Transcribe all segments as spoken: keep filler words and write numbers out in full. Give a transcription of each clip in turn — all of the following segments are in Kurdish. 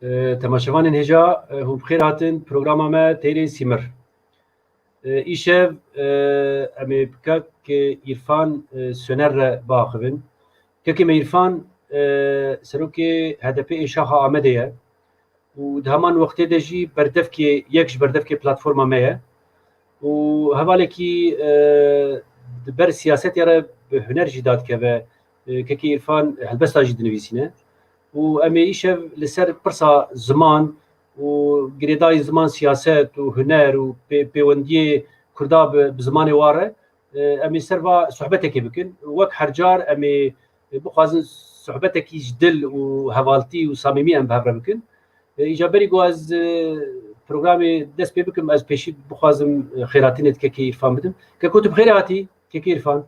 E, temaşevanên hêja, e, hûn bi xêr hatin programa me Teyrê Sîmir. E, îşev, e, em ê bi kak Îrfan, e, Soner re biaxivin. Kekê me Îrfan, e, serokê H D P ê şaxa Amedê ye û di heman wextê de jî berdevkê, yek ji berdevkê platforma me ye. Û hevalekî, e, di ber siyasetê re bi huner jî dadikeve. E, kekê Îrfan helbesta jî dinivîsîne. Û em ê îşev li ser pirsa ziman û girêdayî ziman, siyaset û huner û pê-, pêwendiyê Kurda bi, bi zimanê wa re, e, em ê ser va sohbetekê bikin. Wek her car em ê, e, bixwazin sohbetekî ji dil û hevaltî û samîmî em bi hev re bikin. E, îca berî ku ez, e, programê dest pê bikim, ez pêşî bixwazim, e, xêrhatinê di kekê Îrfan bidim. Keko, tu bi xêrê hatî, kekê Îrfan.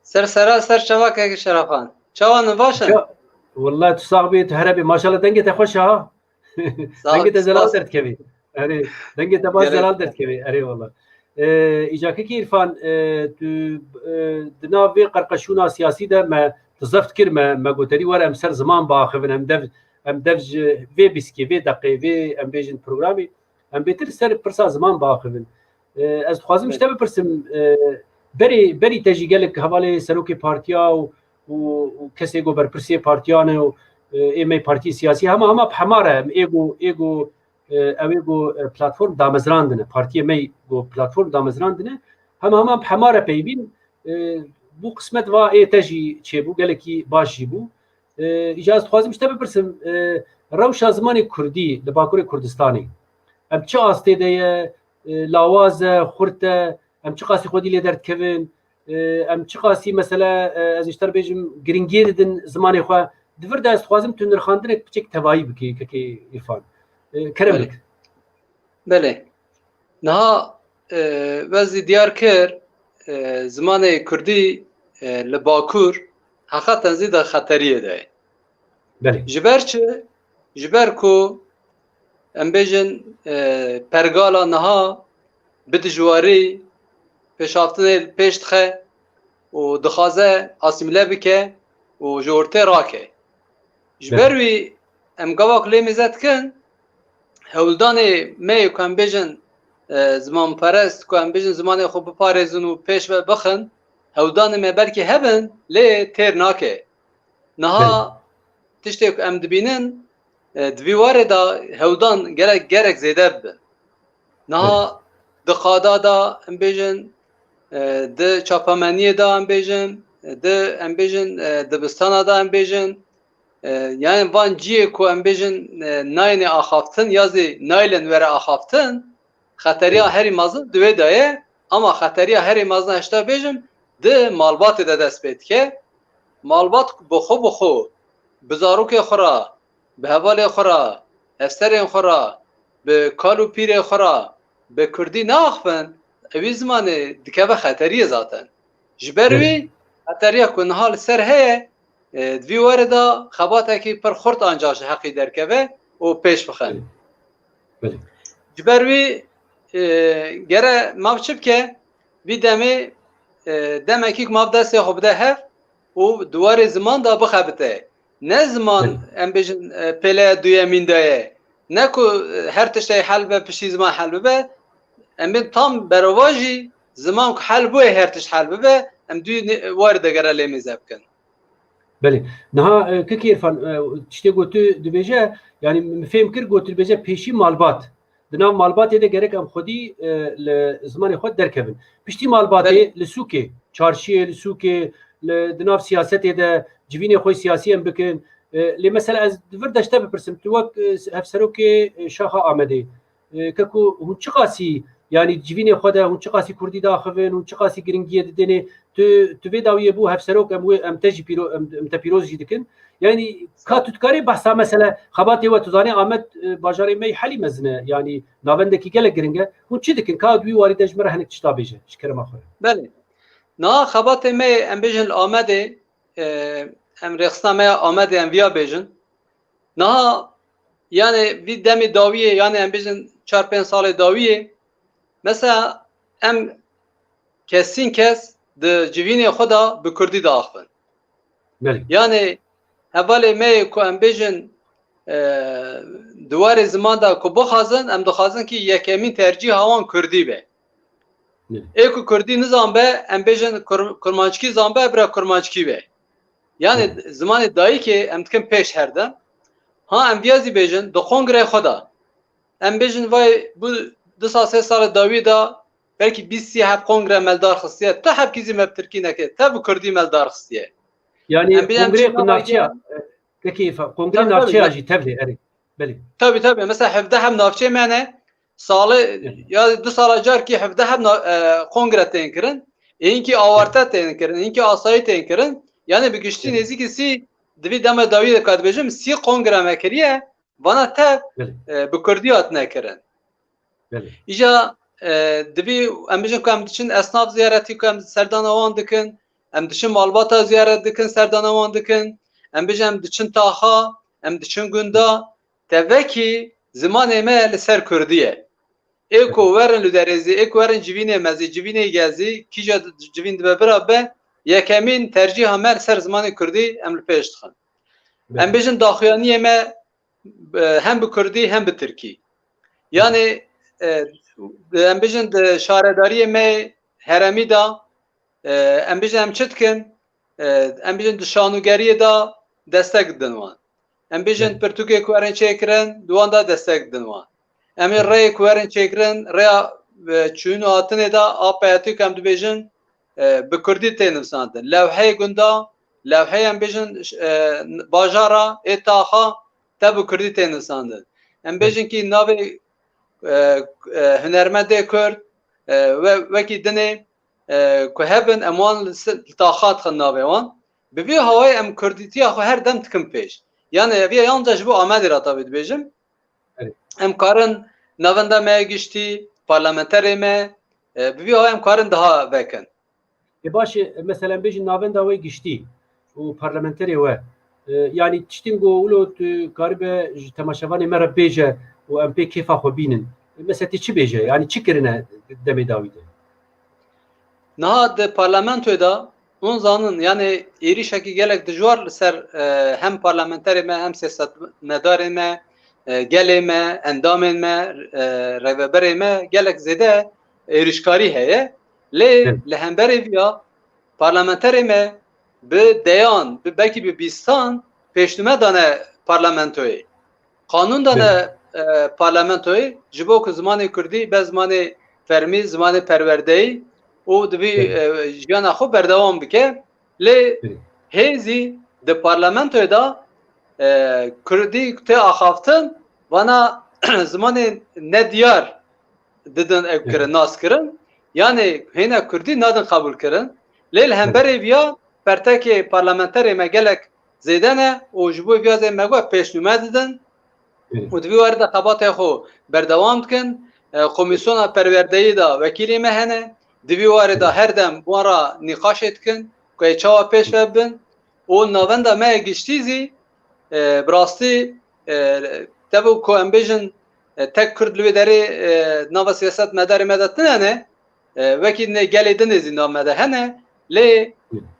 Ser sera ser çava kekê Şerafan. Çawa ne, baş e? Ça-, Wela tu sax bî, tu here bî. Maşallah, dengê te xweş e ha. Sağ ol, dengê te zelal spas. Derdikevî. Erê, dengê te baş, gerek, zelal derdikevî. Erê wela. E, îca kekê Îrfan, e, tu, e, di nav vê qerqeşûna siyasî de me tu zeft kir, me, me goterî were em ser ziman biaxivin, em dev, em dev ji vê bîskê, vê deqê, vê em bêjin programî, em bêtir ser pirsa ziman biaxivin. E, ez dixwazim ji te, belê, bipirsim, e, berê, berî te jî gelek hevalê serokê partiya û, û, û kesê ku berpirsê partiyan e û, e, ê me partiyê siyasî hema, hema bi hema re em ê ku, ê ku, e, ew ê ku, e, platform damezrandine, partiyê me ku platform damezrandine, hema, hema bi hema re peybîn, e, bû qismet va ê te jî çêbû, gelekî baş jî bû. E, îca ez dixwazim ji te bipirsim, e, rewşa zimanê kurdî li Bakurê Kurdistanê, em çi astê de ye, e, lawaz e, xurt e, em çiqasî xwedî lê derdikevin, e, em çiqasî, mesela, e, ez ê ji te re bêjim, giringiyê didin zimanê xwe. Di vir de ez dixwazim tu nirxandinek piçek tevayî bikî, kekê Îrfan. E, kerem, belê, bik. Belê. Niha, e, we zî diyar kir, e, zimanê kurdî, e, li Bakur heqeten zî di xeteriyê de ye. Belê. Ji ber çi? Ji ber ku em bêjin, e, pergala niha bi dijwarî pêşhaftinê li pêş dixe û dixwaze asîmîle bike û ji ortê rake. Ji, belê, ber wî em gava ku lê mêze dikin, hewldanê me yê ku em bêjin, e, zimanperest, ku em bêjin zimanê xwe biparêzin û pêş ve bixin, hewldanê me belkî hebin, lê têr nake. Niha, belê, tiştê ku em dibînin, e, di vî warê de hewldan gelek, gelek zêde bibin. Niha, belê, di qada de em bêjin, e, di çapemeniyê de em bêjin, e, di, em bêjin, e, dibistana de em bêjin, e, yani van cihê ku em bêjin, e, nayêne axaftin ya zî nayêlin were axaftin, xeteriya, belê, herî mezin di wê de ye, ama xeteriya herî mezin ez ji te bêjim, di malbatê de dest pê dike. Malbat bi xwe bi xwe, bi zarokê xwe re, bi hevalê xwe re, hevserên xwe re, bi kal û pîrê xwe re, bi kurdî naaxivin, ewî zimanê dikeve xeteriyê zaten. Ji ber, belê, wî xeteriya ku niha li ser heye, e, di vî warê de xebatekî pir xurt ancax ji heqî derkeve û pêş bixe. Belê. Belê. Ji ber wî, e, gere mav çi bike? Vî demê, e, demekî ku mav destê xwe bide hev û di warê ziman de bixebite. Ne ziman, belê, em bêjin, e, pêleya duyemîn de ye. Ne ku, e, her tiştê hel be, piştî ziman hel bibe. Em bên tam berovajî, ziman ku hel bûye her tişt hel bibe, em duyê warê de gere lê mêze bikin. Belê. Niha, e, kekê Îrfan, e, tiştê ku tu dibêje, yani min fêm kir ku tu dibêje pêşî malbat. Di nav malbatê de gerek em xwedî, e, li zimanê xwe derkevin. Piştî malbatê, belê, li sûkê, çarşiyê, li sûkê, li, di nav siyasetê de civînê xwe siyasî em bikin. E, lê mesela ez di vir de ji te bipirsim, tu wek, e, hevserokê, e, Şaxa Amedê, e, keko hûn çiqasî, yanî civînê xwe de hûn çiqasî kurdî diaxivin, hûn çiqasî giringiyê didênê, tu, tu vê dawiyê bû hevserok, em wê, em te jî pîro-, em, em te pîroz jî dikin. Yanî ka tu dikarî behsa mesela xebatê we, tu zanî Amed, e, bajarê me yî helî mezin e, yanî navendekî gelek giring e. Hûn çi dikin? Ka di wî warî de ji me re hinek tişta bêje, ji kerema xwe re. Belê. Niha xebatê me yê, em bêjin li Amedê, e, em rêxistina me ya Amedê em viya bêjin. Niha, yani vî demê dawiyê, yani em bêjin çar pênc salê dawiyê, mesela em kesîn kes di civînê xwe de bi kurdî diaxivin. Belê. Yani hevalê me yê ku em bêjin e, di warê ziman de ku bixwazin, em dixwazin ki yekemîn tercîha wan kurdî be. Ê ku kurdî nizanbe, em bêjin kur-, kurmanckî zanbe, bira kurmanckî be. Yani zimanê dayikê em dikin pêş her dem. Ha em viya zî bêjin, di kongreyê xwe de. Em bêjin vay bu du sal sê salê dawî de belkî bîst sî heb kongre me li dar xistiye. Te hebkî zî me bi tirkî nekir. Te bi kurdî me li dar xistiye. Yani Em bêjin em kongreyê çi ku navê navçeya, e, pekî fa-, kongreyê Tabii, tabii, navçeya ya- jî tevlê erê. Belê. Tabii, tabii. Mesela hevdeh heb navçeyê me ne, salê Evet. ya du sala carkî hevdeh heb na-, e, kongre tên kirin. Ê hinkî awarte tên kirin, hinkî asayî tên kirin. Yani bi giştî Evet. nêzîkî sî, di vî dema dawî de ka dibêjim, sî kongre me kiriye. Vana tev, Belê. e, bi kurdî hatine kirin. Belê. Îja, e, divî em bijin ku em diçin esnaf ziyaretî ku em serdana wan dikin, em diçin malbata ziyaret dikin, serdana wan dikin, em bijin em diçin taxa, em diçin gunda, tevekî zimanê me li ser kurdî ye. Ê ku werin li derêzî, ê ku werin civînê me zî, civînê ge zî, kîja civîn dibe bira be, yekemîn tercîha me li ser zimanê kurdî em li pêş dixin. Em Belê. bijin daxuyaniyê me e, hem bi kurdî hem bi tirkî. Yani, e, em bijin di şaredariyê me heremî de, e, em bijin em çi dikin? E, em bijin di şanogeriyê de destek didin wan. Em bijin Evet. pirtûkê ku werin çêkirin, di wan de destek didin wan. Em ê Evet. rêyê ku werin çêkirin, rêya, e, çûn û hatinê de a peyatî ku em dibêjin, e, bi kurdî tê nivîsandin. Lewheyê gunda, lewheyê em bêjin, e, bajara, ê taxa, te bi kurdî tê nivîsandin. Em bêjin kî navê, e, e, hunermendê kurd, e, we, wekî dinê, e, ku hebin, em wan li se-, li taxa dixin navê wan. Bi vî hawayê em kurdîtiya xwe her dem dikin pêş. Yani ev ya yalnizca ji bo Amedê re tabii dibêjim. Evet. Em karin navenda me giştî, parlamenterê me, e, bi vî hawayê em karin daha vekin. E, baş e, mesela em bêjin navenda we giştî û parlamenterê we. E, yani tiştên ku wilo tu karibe ji temaşevanê me re bêje û em pê kêfa xwe bînin. E, mesela tê çi bêje? Yani çi kirine demê dawî de? Niha di parlamentoyê de hûn zanin, yani êrîşekî gelek dijwar li ser, e, hem parlamenterê me hem siyasetmedarê me, e, gelê me, endamên me, e, rêveberê me gelek zêde êrîşkarî heye. Lê Evet. li hemberê viya parlamenterê me bi deyan, bi belkî bi bîstan pêşnûme dane parlamentoyê. Qanûn dane, Belê. e, parlamentoyê ji bo ku zimanê kurdî be zimanê fermî, zimanê perwerdeyî û divî, Belê. e, jiyana xwe berdewam bike. Lê Belê. hê zî di parlamentoyê de, e, kurdî tê axaftin, vana zimanê nediyar didin ev Evet. kirin, nas kirin. Yani hêna kurdî nadin qebûl kirin. Lê li Evet. hemberê viya pertekê parlamenterê me gelek zêde ne û ji bo viya zê me got pêşnûme didin. Evet. Û di vî warê de xebatê xwe berdewam dikin. E, Komîsyona perwerdeyî de wekîlê me hene. Di vî warê de Evet. her dem wan re nîqaşê dikin ku ê çawa pêş ve bibin. Û navenda me ya giştî zî, e, bi rastî, e, tevok ku em bêjin, e, tek kurd li wê derê, e, nava siyasetmedarê me de tune ne, e, wekî ne gelê din ê zî nav me de hene, lê,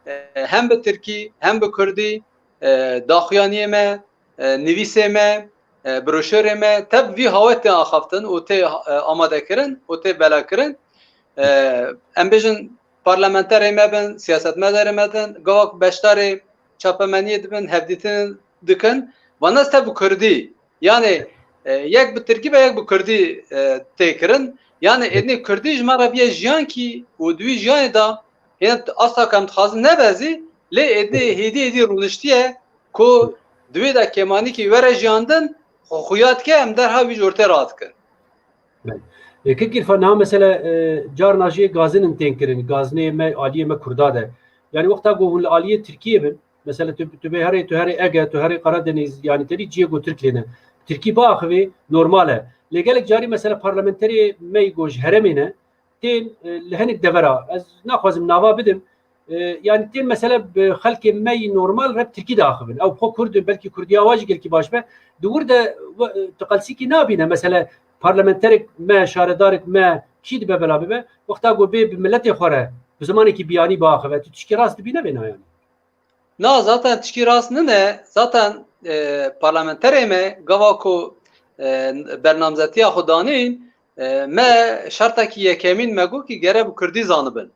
e, hem bi tirkî, hem bi kurdî, e, daxuyaniyê me, e, nivîsê me, e, broşurê me, tev vî hawê tê axaftin û tê, e, amadekirin û tê belakirin. E, em bêjin parlamenterê me bin, siyasetmedarê me bin, gava ku beşdarê çapemeniyê dibin, hevdîtin dikin, vana tev bi kurdî. Yani, e, yek bi tirkî ve yek bi kurdî, e, tê kirin. Yani, Evet. êdinê kurdî ji me re bîye jiyankî û di wî jiyanê de hêna asla ku em dixwazin nebe zî, lê êdinê Evet. hêdî hêdî rûniştiye ku Evet. di wê de kêmanîkî were jiyandin, xwe xuya dike, em derha wî ji ortê radikin. Belê. E, Kek Îrfan, niha mesela, e, carna jê gazin in tên kirin, gazinê me, aliyê me Kurda de. Yani wexta ku hûn li aliyê Tirkiyê bin, mesela tu, tu bê herê, tu herê Ege, tu herê Karadeniz, yani tenî ciyê ku Tirk lê ne. Tirkî biaxivê normal e. Lê gelek carî mesela parlamenterê me yî ku ji herêmê ne, tên, e, li hinek devera, ez naxwazim nava bidim, e, yani tên mesela bi xelkê me yî normal re bi tirkî diaxivin. Ew bi xwe kurd in, belkî kurdiya wan jî gelkî baş be. Di wir de we, e, tu qelsîkî nabîne. Mesela parlamenterek me, şaredarek me kî dibe bela bibe, wexta ku bê bi miletê xwe re, bi zimanekî biyanî biaxive, tu tişkî rast dibîne vê na yani? Na, zaten tişkî rast nine. Zaten e, parlamenterê me gava ku e, bernamzetiya xwe danîn, e, me şertekî yekemîn me got ki gere bi kurdî zanibin.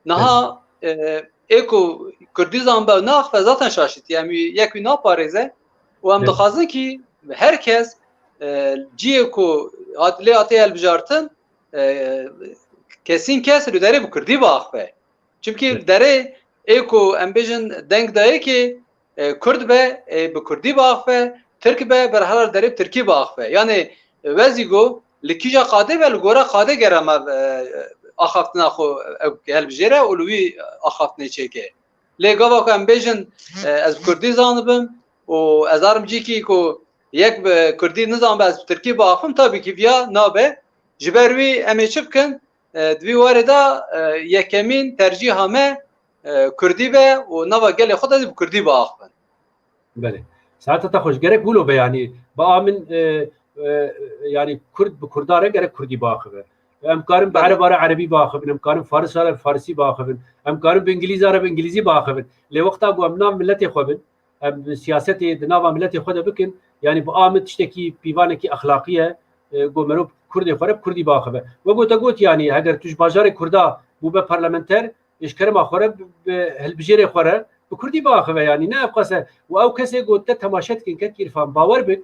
Niha e, ê ku kurdî zanibe û naxive zaten şaşîtiye. Em wî yek wî naparêze û em dixwazin ki her kes e, ciyê ku hat, lê hatiye hilbijartin e, kesîn kes li derê bi kurdî biaxive. Çimkî li derê ê ku em bêjin deng dayikê e, kurd be e, bi kurdî biaxive, tirk be berhela li derê bi tirkî biaxive. Yanê e, wezî go li kîja qadê be li gora qadê gere me e, axaftina xwe ew helbijêre û li wî axaftinê çêke. Lê gava ku em bêjin e, ez bi kurdî zanibim û ez arim cîkî ku yek bi kurdî nizanibe ez bi tirkî biaxivim, tabî kî viya nabe. Ji ber wî em ê çi bikin? E, di vî warê de e, yekemîn tercîha me e, kurdî be û nava gelê xwe de jî bi kurdî biaxivin. Belê. Saeta te xweş. Gerek wilo be, yanî bi a min e, e, yanî kurd bi kurda re gerek kurdî biaxive. Em karin bi Belê. Ereba re erebî biaxivin, em karin farisa re farisî biaxivin, em karin bi îngilîza re bi îngilîzî biaxivin. Lê wexta ku em nav miletê xwe bin, em siyasetê di nava miletê xwe de bikin, yanî bi a min tiştekî pîvanekî exlaqî ye, e, ku mero kurdê xwe re bi kurdî biaxive. Wek ku te got, yanî heger tu ji bajarê kurda bûbe parlamenter, ji kerema xwe re bi, bi hilbijêrê xwe re bi kurdî biaxive, yanî ne ev qas e. Û ew kesê ku te temaşe dikin, kek Îrfan, bawer bik,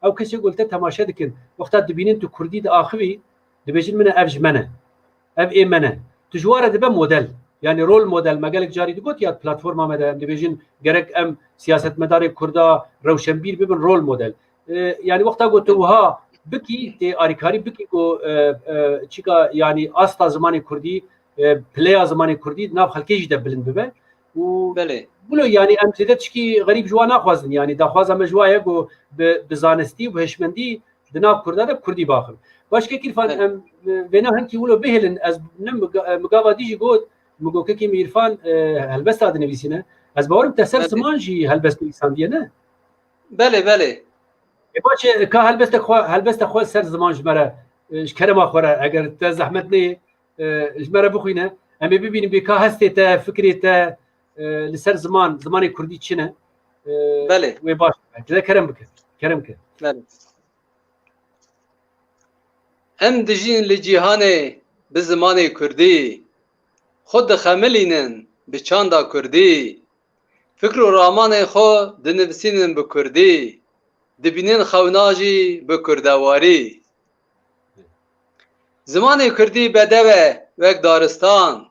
ew kesê ku li te temaşe dikin, wexta dibînin tu kurdî diaxivî, dibêjin min e, ev ji me ne. Ev ê me ne. Tu ji wan re dibe model. Yanî rol model. Me gelek carî digot ya platforma me de, em dibêjin gerek em siyasetmedarê kurda rewşenbîr bibin rol model. E, yanî wexta ku tu wiha bikî, tê arîkarî bikî ku e, e, çika yanî asta zimanê kurdî, e, pileya zimanê kurdî di nav xelkê jî de bilind bibe. Û Belê. Wilo yanî em zêde tişkî xerîb ji wan naxwazin. Yanî daxwaza me ji wan ye ku bi, bi zanistî û bi hişmendî di nav kurda de kurdî biaxivin. Baş kek Îrfan, Belê. em e, vêna hinkî wilo bihêlin. Ez ne mi ga-, e, mi gava dî jî got, mi got kekê min Îrfan e, helbesta dinivîsîne. Ez bawerim te ser Belê. ziman jî helbest nivîsandiye, ne? Belê, belê. E, baş e, ka helbeste xwe, helbeste xwe ser ziman ji me re, e, ji kerema xwe re, eger te zehmet neyê, e, ji me re bixwîne. Em ê bibînin bê ka hestê te, fikrê te, e, li ser ziman, zimanê kurdî çi ne? E, Belê. Wê baş. Ji te kerem bike. Kerem ke. Belê. Em dijîn li cîhanê bi zimanê kurdî, xwe dixemilînin bi çanda kurdî, fikr û ramanên xwe dinivîsînin bi kurdî, dibînin xewna jî bi kurdewarî. Zimanê kurdî bedew e wek daristan,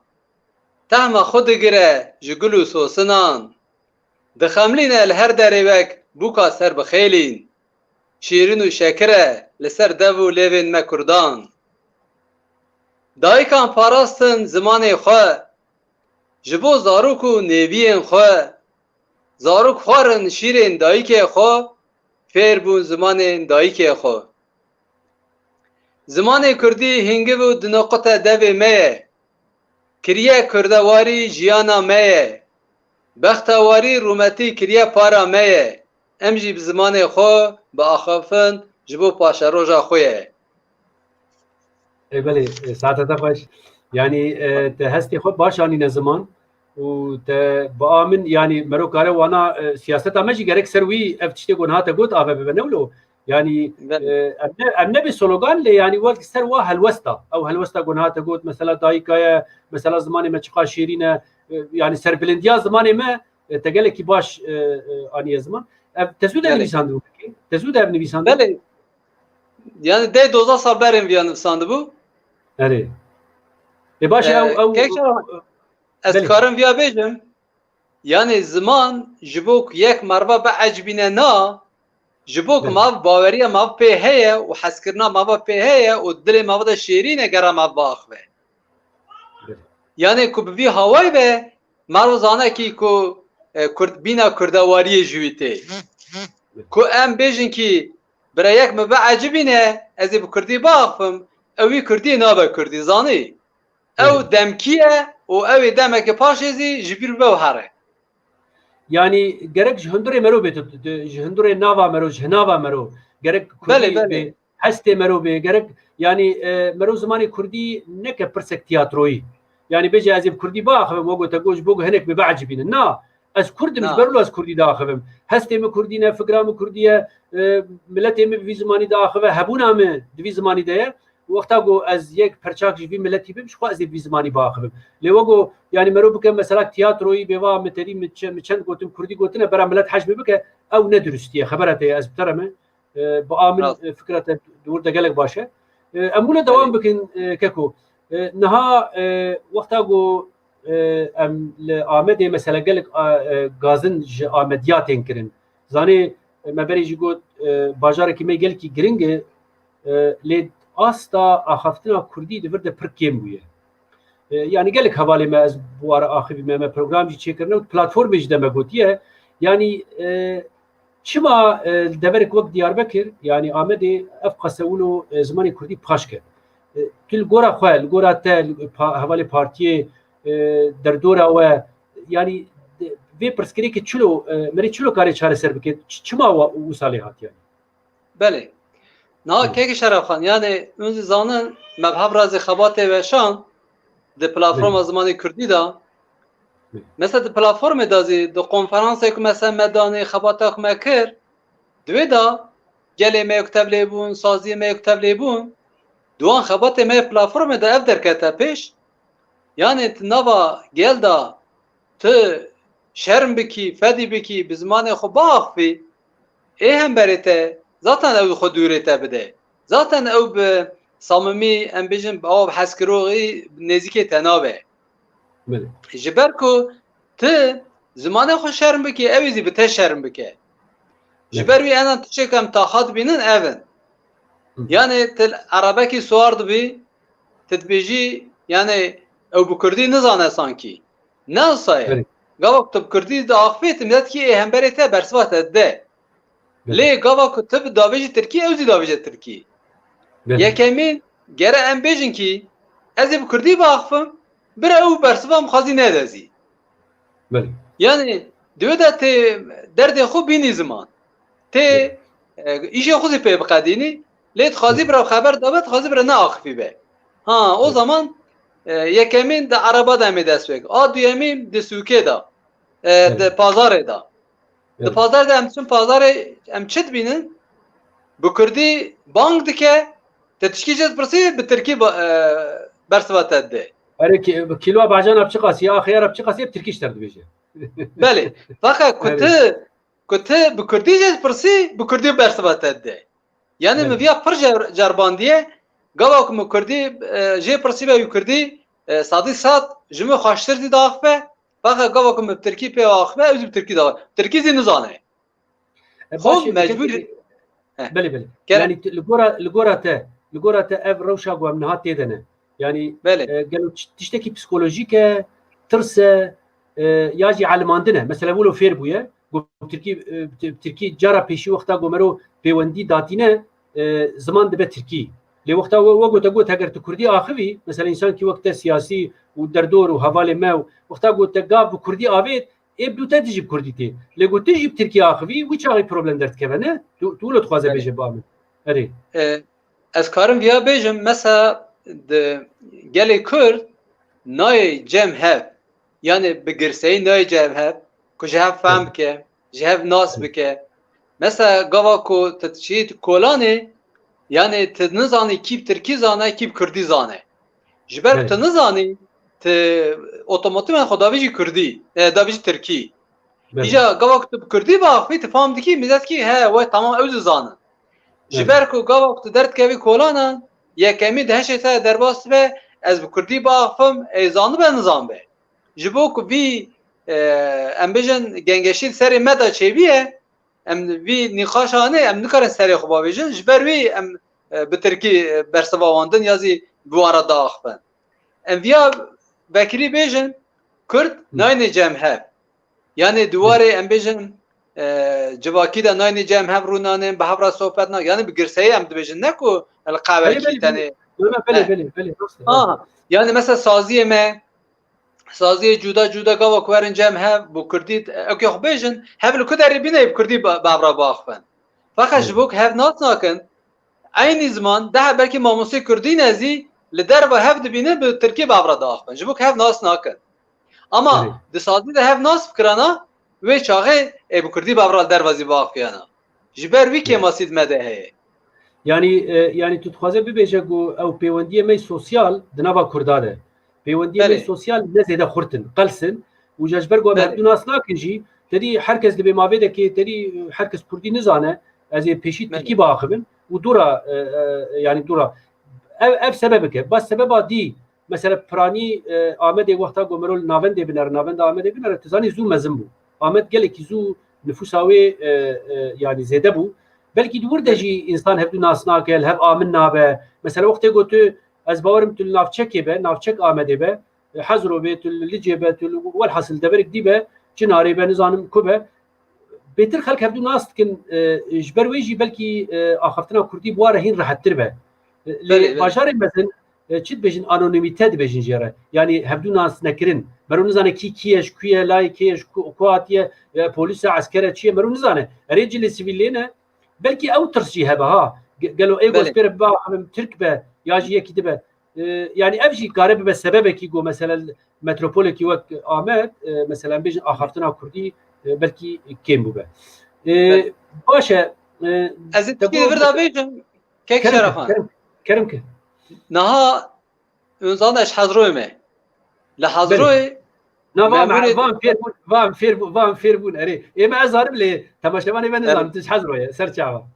tehma xwe digire ji gul û sosinan. Dixemlîne li her derê wek bûka serbixêlîn. Şîrin û şekir e li ser dev û lêvên me kurdan. Dayikan parastin zimanê xwe, ji bo zarok û nêviyên xwe. Zarok xwarin şîrên dayikê xwe, fêr bûn zimanên dayikê xwe. Zimanê kurdî hingiv û dinequte devê me ye. Kiriye kurdewarî jiyana me ye. Bextewarî rûmetî kiriye para me ye. Em jî bi zimanê xwe biaxifin, ji bo paşeroja xwe ye. Ê belê, e, saete te xweş. Yanî e, te hestê xwe baş anîne ziman û te bi a min, yanî mero kare wana e, siyaseta me jî gerek ser wî ev tiştê ku niha te got ave bibe, ne wilo? Yanî Belê. e, em ne, em ne bi slogan lê yanî wek ser wa helwesta. Ew helwesta ku niha te got, mesela dayika ye, mesela zimanê me çiqa şêrîn e, e, yanî serbilindiya zimanê me e, te gelekî baş e, e, aniye ziman. Ev te zû de Belê. nivîsandibû pekî? Te zû de ev nivîsandibû? Belê. Yani deh doza sal berên viya nivîsandibû. Erê. Ê baş e, Ee, ew, ew, kek Şaban, ez Belê. karim viya bêjim. Yani ziman ji bo ku yek merva biecibîne na, ji bo ku Belê. mav baweriya mav pê heye û hezkirina mava pê heye û dilê mava de şêrîn e gera mav biaxive. Belê. Yani ku bi vî hawayî be, merv zane kî ku e, kurd, bîna kurdewariyê ji wî tê. Ku em bêjin kî bira yek min biecibîne, ez ê bi kurdî biaxifim, ew wî kurdî nabe kurdî, zanî? Ew Belê. demkî ye û ew ê demeke paşê zî ji bîr bibe û here. Yanî gerek ji hundirê mero bê tu, tu, ji hundirê nava mero, ji hinava mero. Gerek kurdî Belê, belê. bê, hestê mero bê. Gerek, yanî e, mero zimanê kurdî neke pirsek tiyatroyî. Yanî bêje ez ê bi kurdî biaxivim, wek te got, ji bo ku hinek bê biecibînin. Na, Ez Kurd im, ji ber wilo ez Kurdî diaxivim. Hestê min Kurdî ne, fikra min Kurdî ye, e, miletê min bi vî zimanî diaxive, hebûna min di vî zimanî de ye. Wexta ku ez yek perçak ji vî miletî bim, ji xwe ez ê bi vî zimanî biaxivim. Lê wego, yanî mero bike mesela tiyatroyî bêva min terî min çe-, min çend gotin Kurdî gotine, bera milet hej bike, ew ne durustî ye. Xebera te ye, ez bi te re me. E, bi a min, Rast. e, fikra te di wir de gelek baş e. E, em bûne dewam Belê. bikin, e, Keko. E, niha, e, wexta ku, e, em li Amedê mesela gelek, a, e, gazin ji Amediya tên kirin. Zanê, e, me berê jî got, e, bajarekî me gelkî giring e, e, lê asta axaftina Kurdî di vir de pir kêm bûye. E, yanî gelek hevalê me ez bi wara axivî me, me program jî çêkirine û platformê jî de me gotiye. Yanî, e, çima, e, li deverek wek Diyarbekir, yanî Amedê ev qase wilo, e, zimanê Kurdî paş ket? E, tu li gora xwe, li gora te, li pa-, hevalê partiyê, e, derdora we, yanî de-, vê pirsgirêkê çilo, e, merê çilo karê çareser bike? Ç-, çima wa-, wisa lê hat yanî? Belê. Niha Hı. kekê Şerefxan, yanî hûn zî zanin, me bi hev re zî xebatê weşan di platforma Hı. zimanê Kurdî de. Hı. Mesela di platformê de zî, di konferansê ku mesela me danê, xebata ku me kir, di wê de gelê me yek tevlê bûn, saziyê me yek tevlê bûn. Di wan xebatê me yê platformê de ev derkete pêş. Yanî di nava gel de tu şerm bikî, fedî bikî, bi zimanê xwe biaxivî, ê hemberê te zaten ew xwe dûrê te bide. Zaten ew bi samimî, em bêjin, bi awa bi hezkiroxî nêzîkê te nabe. Belê. Ji ber ku tu zimanê xwe şerm bikî, ew ê zî bi te şerm bike. Ji Belê. ber wî enan tiştek em taxa dibînin ev in. Hı. Yanî tu erebekî siwar dibî, tu dibêjî, yanî ew bi kurdî nizane sankî. Ne wisa ye. Belê. Gava ku tu bi kurdî diaxivî, tu miletkî ê hemberê te bersiva te dide. Belê. Lê gava ku tu bi davêjî tirkî, ew zî davêje tirkî. Belê. Yekemîn, gere em bêjin kî, ez ê bi kurdî biaxivim, bira ew bersiva min xwezî nede zî. Belê. Yanî, di wê de tê derdê xwe bînî ziman. Tê, Belê. e, îşê xwe zî pê biqedînî, lê dixwazî Belê. bira xeber dabe, dixwazî bira neaxivî be. Ha, o Belê. zaman, e, yekemîn di ereba de em ê dest pê. A duyemîn di sûkê de, e, Belê. di pazarê de. Di Belê. pazarê de em diçin pazarê, em çi dibînin? Bi kurdî bang dike, te tişkî jê dipirsî, bi tirkî ba-, e, bersiva te dide. Erê ki-, kiloa bacana bi çi qasî, ya xiyara bi çi qasî, bi tirkî ji te re dibêje. Belê. Feqet ku Erê. tu, ku tu bi kurdî jê dipirsî, bi kurdî bersiva te dide. Yanî Belê. min viya pir cer-, cerbandiye, gava ku min kurdî, e, jê pirsî be wî kurdî, e, sadî sad ji min xweştir zî diaxive, feqet gava ku min bi tirkî pê axive, ew zî bi tirkî diaxive. Tirkî zî nizane. E, Xwe başê, mecbûr kekê, Heh. belê, belê. Kerem. Yanî tu, li gora, li gora te, li gora te ev rewşa ku em niha tê de ne. Yanî, Belê. e, gelo çi-, tiştekî psikolojîk e, tirs e, e, ya jî elimandin e. Mesela wilo fêr bûye, ku tirkî, e, ti-, tirkî cara pêşî wexta ku mero pêwendî datîne, e, ziman dibe tirkî. Lê wexta we, we gote got, eger tu kurdî axivî, mesela însankî wek te siyasî û derdor û hevalê me û wexta got te gav bi kurdî avêt, ê bi te dijî bi kurdî tê. Lê got tu jî bi tirkî axivî, wî çaxî problem derdikeve, ne? Tu, tu wilo dixwaze Belê. bêje ba min. Erê. E, ez karim viya bêjim, mesela di gelê Kurd nayê cem hev. Yanî bi girseyî nayê cem hev, ku ji hev fehm Belê. bike, ji hev nas Belê. bike. Mesela gava ku tu diçî kolanê, yanî tu nizanî kî bi tirkî zane, kî bi kurdî zane. Ji ber ku Belê. tu nizanî, tu otomatîkman xwe davêjî kurdî, e, davêjî tirkî. Belê. Îca gava ku tu bi kurdî biaxivî, tu fam dikî, miletkî, he, we tamam ew dizanin. Ji Belê. ber ku gava ku tu derdikevî kolanan, yekemî di heşê te derbas dibe, ez bi kurdî biaxivim, ê zanibe nizanbe. Ji bo ku vî, e, em bêjin gengeşî li serê me de çêbûye, em vî nîqaşanê em nikarin serê xwe bavêjin, ji ber wî em, e, bi tirkî, e, bersiva wan din ya zî bi wan re diaxivin. Em viya vekirî bêjin, Kurd Hı. nayne cem hev. Yanî di Hı. warê em bêjin, e, civakî de nayne cem hev rûnanin, bi hev re sohbet nakin. Yanî bi girseyî em dibêjin, ne ku li qehwekî Belê, belê, tenê. belê. Belê, belê, He. belê, belê, rast e, Ha, rast e. yanî mesela saziyê me, saziyê cuda cuda gava ku werin cem hev, bi kurdî, ewkê xwe bêjin, hev li ku derê bîne bi kurdî bi, bi hev re biaxivin. Feqet ji Belê. bo ku hev nas nakin, eynî ziman, deh belkî mamosteyê kurdî ne zî li derve hev dibînin, bi tirkî bi hev re diaxivin. Ji bo ku hev nas nakin. Ama Belê. di sazî de hev nas bikirana, Wê çaxê ê bi kurdî bi hev re li derve zî biaxiviyana. Ji ber wî kêmasî di me de heye. Yanî, e, yanî tu dixwaze bibêje ku ew pêwendiyê me sosyal di nava Kurda de. Pêwendiyê me Belê. sosyal ne zêde xurt in, qels in. Û ji ber ku em Belê. hevdû nas nakin jî, tedî her kes dibê ma vê dekê, tedî her kes kurdî nizane, ez ê pêşî Belê. tirkî biaxivin û dûra, e, e, yanî dûra. Ev, ev sebebek e. Bas sebeba dî, mesela piranî, e, Amedê wexta ku mero li navendê binere, navenda Amedê binere, tu zanî zû mezin bû. Amed gelekî zû nifûsa wê, e, e, yanî zêde bû. Belkî di wir de jî însan hevdû nas nake, li hev amin nabe. Mesela wextê ku tu, ez bawerim tu li navçekê be, navçek Amedê be, e, Hezro be, tu li Licê be, tu li, welhasil deverek dî be, Çinarê be, nizanim ku be. Bêtir xelk hevdû nas dikin, e, ji ber wê jî belkî, e, axaftina kurdî bi wan re hîn rehettir be. E, lê Belê, belê. bajarê mezin, e, çi dibêjin, anonîmîte dibêjin jê re. Yanî hevdû nas nekirin. Mero nizane kî kî ye, ji ku ye, layê kê ye, ji ku, ku hatiye, e, polîs e, esker e, çi ye, mero nizane. Erê cilê sivîl lê ne. Belkî ew tirs jî hebe ha. Ge-, gelo ê Belê. gospêre biaxivim tirk be, ya jî yekî dibe. E, yanî ev jî kare bibe sebebekî ku mesela metropolekî wek Amed, e, mesela em bêjin axaftina kurdî, e, belkî kêm bûbe. E, Belê. Baş e, e, Ez ê te tişkî got li vir de bêjim, kek Kerem ke, Şerefan. kerem, kerem ke. Niha hûn zanin ez Hezroyê me. Li Hezroyê Na van, memurê van fêr bûn, van fêr bûn, van fêr bûn. Erê, ê me ez zanim lê temaşevanê me nizanin, tu ji Hezroyê, ser çava.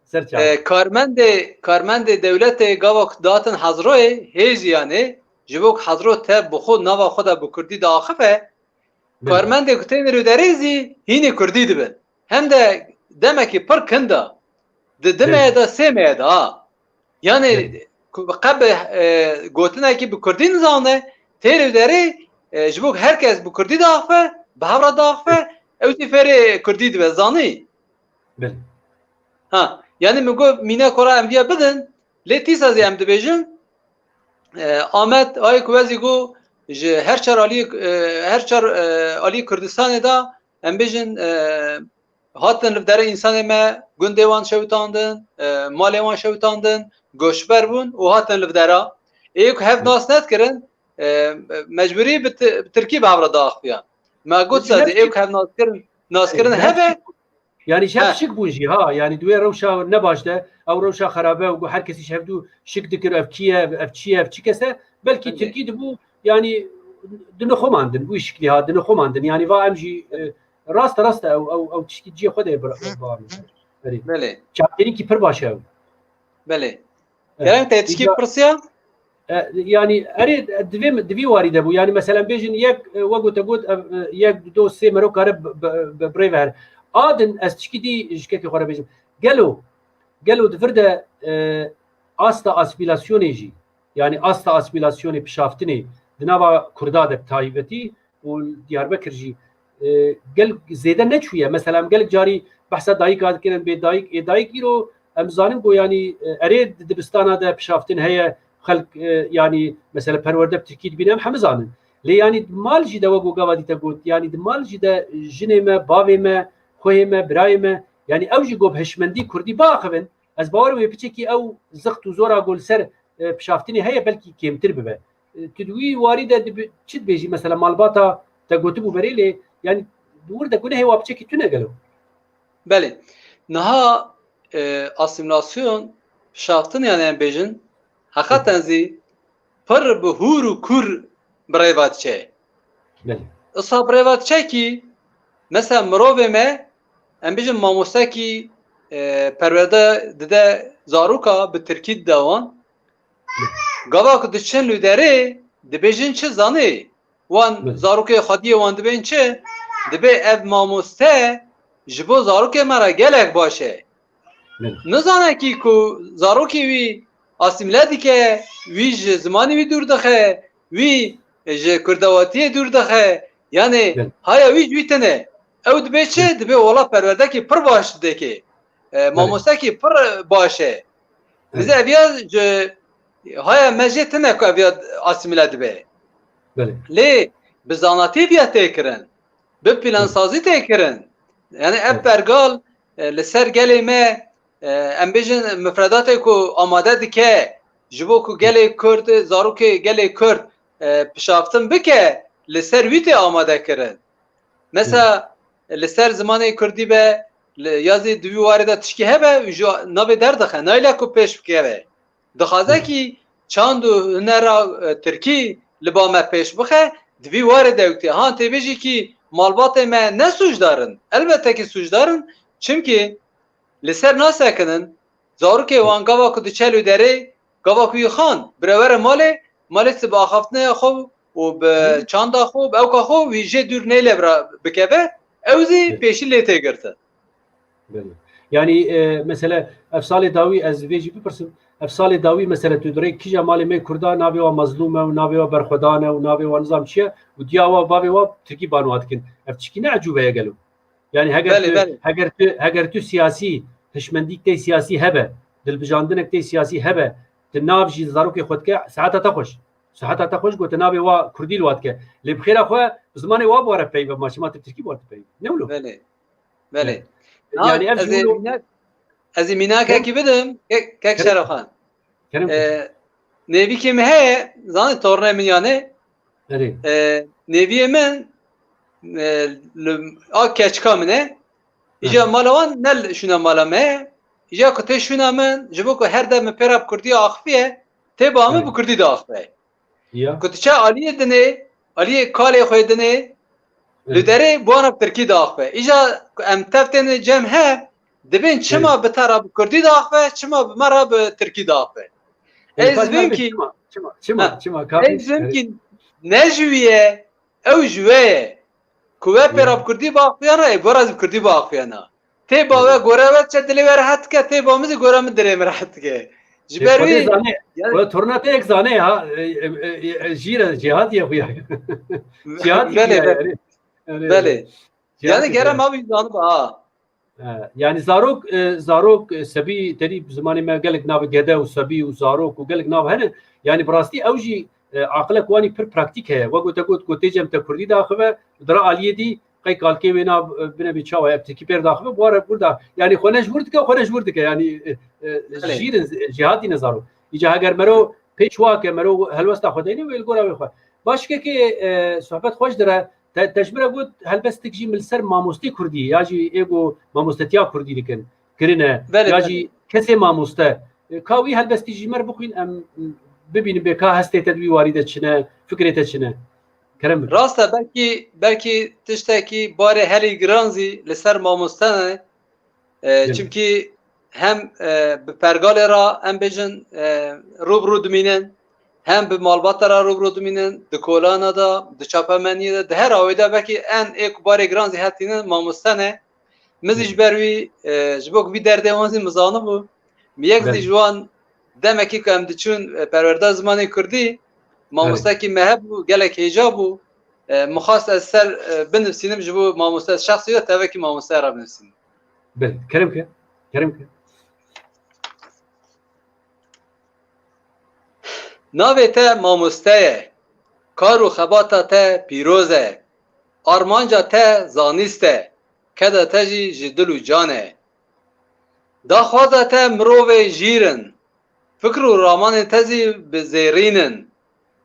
Ser çava. E, karmendê, karmendê dewletê gava ku datin Hezroyê, hê jî yanê, ji bo ku Hezro te bi xwe nava xwe de bi kurdî diaxife, Belê. karmendê ku tên rûderê zî hînê kurdî dibin. Hem de demekî pir kinda. Di di Belê. meye de, sê meye de ha. Yanî Belê. ku qe bi, e, gotinekî bi kurdî nizane, tê rûderê, e, ji bo ku her kes bi kurdî diaxife, bi hev re diaxife, ew jî fêrê kurdî dibe, zanî? Belê. Ha, yanî min got mîna kora em viya bidin, lê tîsa zî em dibêjin, e, Amed, ayê ku wezî got, ji her çar alî, e, her çar, e, alî Kurdistanê de em bêjin, e, hatin li derê însanê me, gundê wan şewitandin, e, malê wan şewitandin, goçber bûn û hatin li dera. Ê ku hev nas nedikirin, e, mecbûrî bi ti-, bi tirkî bi hev re diaxifiyan. Me got Ji her sazê, ê tişt- ku hev naskirin, naskirin Ji her hebe, tişt- Yanî ji hev He. şik bûn jî ha. Yanî di wê rewşa ne baş de, ew rewşa xerabe û got her kesî ji hevdû şik dikir, ev kî ye, ev çi ye, ev çi kes e. Belkî Belê. tirkî dibû, yanî dinixumandin, wî şiklî ha, dinixumandin. Yanî va em jî, e, rast e, rast e, ew, ew, ew tişkî cihê xwe de bira-, bira-, Erê. Belê. Çavdêrîkî pir baş e ew. Belê. Eh, Kerem te tişkî îca- pirsiya? E, yanî erê, e, divê, divî warî de bû. Yanî mesela em bêjin yek, e, wek gote got, ev, e, yek, du, sê mero kare b-, b-, b-, birêve her. A din ez tişkî dî ji kekê xwe re bêjim. Gelo, gelo di vir de, e, asta asîmîlasyonê jî, yanî asta asîmîlasyonê, pişaftinê di nava Kurda de bi taybetî û Diyarbekir jî, e, gelek zêde neçûye. Mesela em gelek carî behsa dayika dikirin, bê dayik, ê dayik îro em zanin ku yanî, e, erê di dibistana de pişaftin heye, xelk, e, yanî mesela perwerde bi tirkî dibîne, em hemî zanin. Lê yanî di mal jî de wek ku gava dî te got, yanî di mal jî de jinê me, bavê me, xwehê me, birayê me, yanî ew jî ku bi hişmendî kurdî biaxivin, ez bawer im wê piçekî ew zixt û zora ku li ser, e, pişaftinê heye belkî kêmtir bibe. E, tu di wî warî de dibi-, çi dibêjî mesela malbata te gotibû berê lê, yanî di wir de gunehê wa piçekî tune gelo? Belê. Niha, e, asîmîlasyon, pişaftin yanî em bêjin, heqeten zî pir bi hûr û kûr bi rêva diçe. Belê. Isa bi rêva diçe kî, mesela mirovê me, em bêjin mamostekî, e, perwerde dide zaroka bi tirkî dide wan. Gava ku diçin li derê, dibêjin çi zanî? Wan Belê. Zarokê xwediyê wan dibên çi? Dibê ev mamoste ji bo zarokê me re gelek baş e. Belê. Nizane kî ku zarokê wî asîmle dike, wî ji zimanê wî dûr dixe, wî ji kurdewatiyê dûr dixe. Yanî Belê. haya wî ji wî tune. Ew dibê çi? Belê. Dibê wela perwerdekî pir baş dike. E, Belê. Mamostekî pir baş e. Bize Belê. eviya ji haya me jê tune ku eviya asîmile dibe. Belê. Lê bi zanatî viya tê kirin, bi plansazî tê kirin. Yanî ev Evet. pergal, e, li ser gelê me, e, em bêjin mifredatê ku amade dike, ji bo ku gelê Kurd, zarokê gelê Kurd, e, pişaftin bike, li ser wî tê amade kirin. Mesela, li ser zimanê kurdî be, li, ya zî di wî warê de tişkî hebe, ji navê derdixe, nayêle ku pêş bikeve. Dixwaze kî çand û hunera, e, tirkî li ba me pêş bixe, di vî warê de ew tê. Han tê bêjî kî malbatê me ne sûcdar in. Elbette kî sûcdar in, çimkî li ser nasekinin, zarokê wan gava ku diçe li derê, gava ku yî xan, bire were malê, malê bi axaftinê xwe û bi çanda xwe, bi ewka xwe, wî jê dûr nêle bira bikeve, ew zî pêşî lê tê girtin. Belê. Yanî, e, mesela, ev salê dawî ez vê jî bipirsim. Ev salê dawî, mesela, tu dirê kîja malê me Kurda navê wa Mazlûm e û navê wa Berxwedan e û navê wa nizam çi ye û diya wa bavê wa Tirkî banwa dikin. Ev tişkî ne ecûbe ye gelo? Yanî heger Belê, tu, belê. heger tu, heger tu siyasî, hişmendîk tê siyasî hebe, dilbijandinek tê siyasî hebe, tu nav jî zarokê xwe dike, seheta te xweş. Seheta te xweş gote navê wa Kurdî li wa dike. Lê bi xêra xwe bi zimanê wa bi were peyve, ma çima tu bi Tirkî bi were peyve? Ne wilo? Belê. Belê. Evet. Ha, Yani ev ez ê jû mînak-, ez ê mînakekî Kerem. bidim, kek, kek Kerem. Şerefxan. Kerem. Ee, nêvîkê min heye, zanî tornê min yanê. Erê. Ee, nêviyê min, e, li, a keçika min e. Îja Erê. mala wan ne li şûna mala me ye. Îja ku tê şûna min, ji bo ku her dem min pê re bi kurdî axifiye, tê ba min Erê. bi kurdî diaxife. Ya. Ku diçe aliyê dinê, aliyê kalê xwe dinê, li Evet. derê bi wan re bi tirkî diaxife. Îja ku em tev têne cem hev, dibên çima Evet. bi te re bi kurdî diaxife, çima bi me re bi tirkî diaxife. Ê, Ez Fatma vim Bey, kî çima, çima, çima, Ha. çima, Ez kafî, vim evet. kî ne ji wî ye, ew ji we ye. Ku we pê Ya. re bi kurdî biaxiviyana, ê bi we re zî bi kurdî biaxiviyana. Tê ba we Evet. gore we çe dilê we rehet dike, tê ba min zî gore min dilê min rehet dike. Ji Ê, ber Xwedê wî, zane, yani Xwedê torna te yek zane ha, e, e, e, e, jîr e, cihad ye xuya. Cihad ye Belê, xuya belê. yani. Yani, Belê. cihad Yani ye gere xuya. me wî zaniba ha. E, yani zarok, e, zarok, e, sebî, terî zimanê me gelek nav gede û sebî û zarok û gelek nav hene. Yani bi rastî ew jî, e, aqilek wanî pir praktîk heye. Wek gote got, ku tê cem te kurdî daxive, dira aliyê dî, qey kalkê wê na, e, bine bê çawa ye, tirkî pêr daxive, bu ara burada, yani xwe ne ji wir dike, xwe ne ji wir dike, yani, e, e, Belê. jîr in, jihadî ne zarok. Îca heger mero pêç wake, mero helwesta xwe deyne, wê li gora wê xwe. Başkekê, e, sohbet xweş dire, te, te ji min re got, helbestik jî min li ser mamostê kurdî, ya jî ê ku mamostetiya kurdî dikin, kirine, Belê, ya belê. jî kesê mamoste. E, ka wî helbestî ji me re bixwîn, em bibînin bê ka hestê te di wî warî de çi ne, fikrê te çi ne. Kerem bike. Rast e, belkî, belkî tiştekî barê herî giran zî li ser mamoste ne. E, Gelek. Çimkî hem, e, bi pergalê re em bêjin, e, rû bi rû dimînin, hem bi malbata re rû bi rû dimînin, di kolana de, di çapemeniyê de, di her awê de belkî en ê ku barê giran zî hetînin mamoste ne. Min zî Belê. ji ber wî, e, ji bo ku vî derdê wan zî min zanibû. Min yek zî Belê. ji wan demekî ku em diçûn, e, perwerda zimanê kurdî, Belê. mamostekî me hebû, gelek hêja bû. E, min xwest ez ser, e, binivîsînim ji bo mamoste, ez şexsî de tevekî mamoste re binivîsînim. Belê, kerem ke, kerem ke. Navê te mamoste ye. Kar û xebata te pîroz e. Armanca te zanîst e. Keda te jî ji dil û can e. Daxwaza te mirovê jîr in. Fikr û ramanên te zî bi zêrîn in.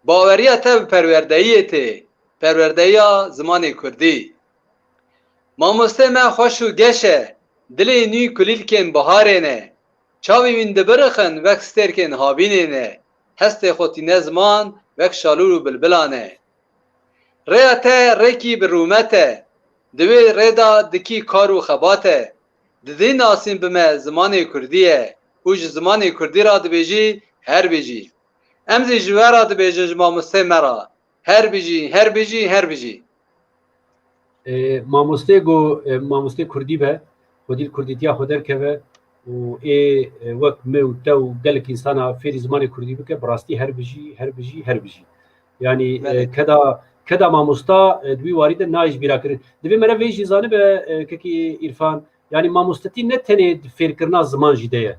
Baweriya te bi perwerdeyiyê tê. Perwerdeyiya zimanê kurdî. Mamostê me xweş û geş e. Dilê nû kulîlkên biharê ne. Çavê wîn dibirixin wek stêrkên havînê ne. Hestê xwe tîne ziman wek şalûr û bilbilan e. Rêya te rêkî bi rûmet e. Di wê rê de dikî kar û xebat e. Didî nasîn bi me zimanê kurdî ye û ji zimanê kurdî re dibêjî her bijî. Em zî ji we re dibêjin ji mamostê me re. Her bijî, her bijî, her bijî. E, mamostê go, e, mamostê kurdî be, xwedî li kurdîtiya xwe derkeve û ê, e, wek me û te û gelek însana fêrî zimanê kurdî bike, bi rastî her bijî, her bijî, her bijî. Yanî, e, Belê. keda, keda mamosta, e, di wî warî de nayê ji bîra kirin. Divê mere vê jî zanibe, e, kekî Îrfan, yanî mamostetî ne tenê di fêrkirina ziman jî de ye.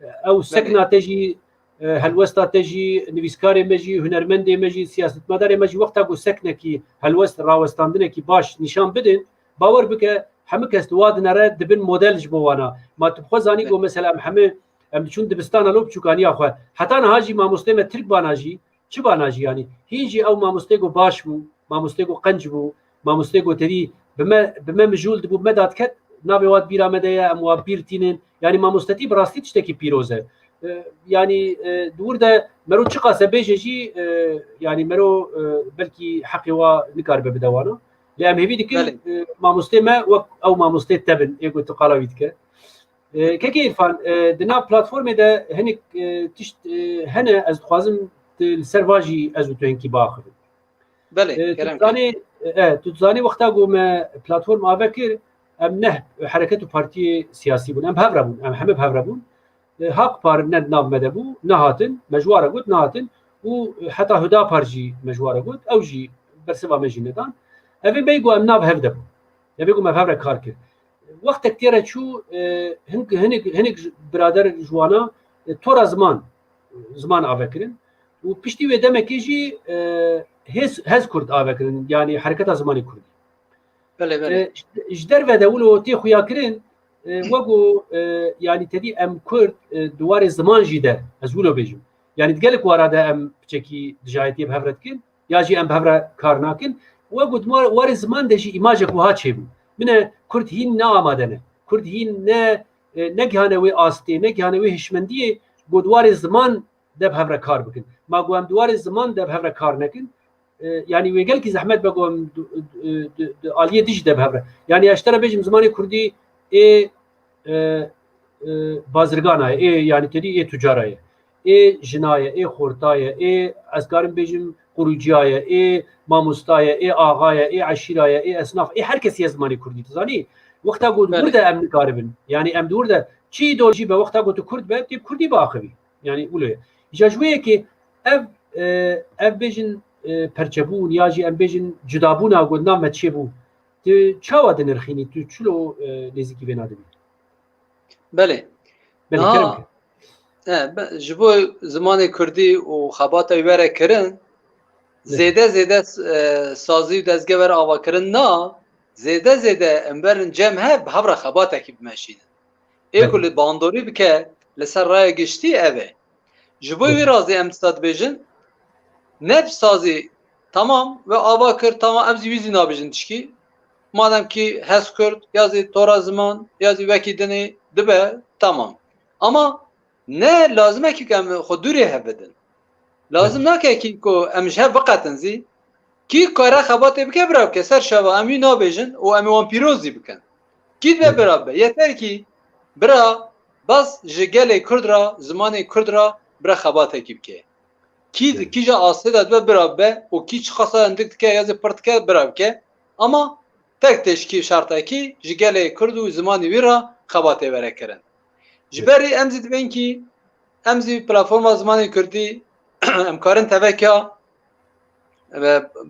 Ew Belê. sekna te jî, e, helwesta te jî, nivîskarê me jî, hunermendê me jî, siyasetmedarê me jî wexta ku seknekî, helwest, rawestandinekî baş nîşan bidin, bawer bike, hemû kes li wa dinere dibin model ji bo wana. Ma tu bi xwe zanî Belê. ku mesela em hemû, em diçûn dibistana lo biçûkaniya xwe. Heta niha jî mamostê me Tirk bana jî, çi bana jî yanî? Hîn jî ew mamostê ku baş bû, mamostê ku qenc bû, mamostê ku tevî bi me, bi me mijûl dibû, bi me dadiket, navê wa di bîra me de ye, em wa bîr tînin. Yanî mamostetî bi rastî tiştekî pîroz e. E, yanî, e, di wir de mero çiqas e bêje jî, e, yanî mero, e, belkî heqê wa nikaribe bide wana. Lê em hêvî dikin, Belê. e, mamostê me wek ew mamostê te bin, ê ku tu qala wî dike. E, Kekê Îrfan, e, di nav platformê de hinek, e, tişt, e, hene, ez dixwazim tu li ser va jî ez û tu hinkî biaxivin. Belê, E, tu kerem dizanî, e, tu dizanî wexta ku me platform ave kir, em neh hereket û partiyê siyasî bûn. Em bi hev re bûn, em heme bi hev re bûn. E, Haq Par ne di nav me de bû, nehatin, me ji wa re got, nehatin û heta Huda Par jî me ji wa re got, ew jî bersiva me jî nedan. Evê bey ku em nav hev de bûn. Evê ku me bi hev re kar kir. Wextek tê re çû, e, hin-, hinek, hinek ji birader ji wana, e, tora ziman, ziman ave kirin. Û piştî wê demekê jî, e, Hez, Hez Kurd ave kirin, yanî Hereketa Zimanê Kurdî. Belê, belê. E, ji, ji derve de wilo tê xuya kirin, e, wego, e, yanî tedî em Kurd, e, di warê ziman jî de, ez wilo bêjim. Yanî di gelek wara de em piçekî dijayetiyê bi hev re dikin, ya jî em bi hev re kar nakin. Wego di war-, warê ziman de jî îmajek wiha çêbû. Bine Kurd hîn ne amade ne. Kurd hîn ne, e, negihane wê astê, negihane wê hişmendiyê, ku di warê ziman de bi hev re kar bikin. Ma ku em di warê ziman de bi hev re kar nekin, e, yanî wê gelkî zehmet be ku em di, di, di, di aliyê dijî de bi hev re. Yanî ez ji te re bêjim zimanê kurdî ê, e, e, bazirgana ye, ê, yanî tedî ê tucara ye, ê jina ye, ê xorta ye, ê, ez karim bêjim, qurûciya ye, ê mamosta ye, ê axa ye, ê eşîra ye, ê esnaf, ê her kesî ye zimanê kurdî. Tu zanî, wexta ku di Belê. wir de em nikaribin, yanî em di wir de çi îdeolojî be, wexta ku tu kurd be, tê bi kurdî biaxivî. Yanî wilo ye. Îja ji wê yekê ev, e, ev bêjin, e, perçebûn ya jî em bêjin cudabûna ku nav me çêbû, tu çawa dinirxînî, tu çilo, e, nêzîkî vê nadibî? Belê. Belê, Niha, kerem ke. e, be-, ji bo zimanê kurdî û xebata wî were kirin, Belê. zêde zêde, e, sazî û dezge were avakirin na, zêde zêde em berin cem hev, bi hev re xebatekî bimeşînin. Ê ku Belê. li bandorî bike, li ser raya giştî ev e. Ji bo Belê. wî razî em dîsa dibêjin, ne bi sazî, tamam, we ava kir, tamam, em zî wî zî nabêjin tişkî. Madem kî Hez Kurd, ya zî tora ziman, ya zî wekî dinê dibe, tamam. Ama ne lazim e kî ku em xwe dûrê hev bidin. Lazim Belê. nake kî ku em ji hev biqetin zî. Kî kare xebatê bike, bira bike. Ser şeva em wî nabêjin û em ê wan pîroz zî bikin. Kî dibe Belê. bira bibe. Yeter kî bira bas ji gelê kurd re, zimanê kurd re bira xebatekî bike. Kî, Belê. kîja astê de dibe bira bibe û kî çiqasa hindik dike ya zî pir dike bira bike. Ama tek tişkî şertekî ji gelê kurd û zimanê wî re xebatê were kirin. Ji Belê. berî em zî dibên kî em zî platforma zimanê kurdî em karin tevekiya, e,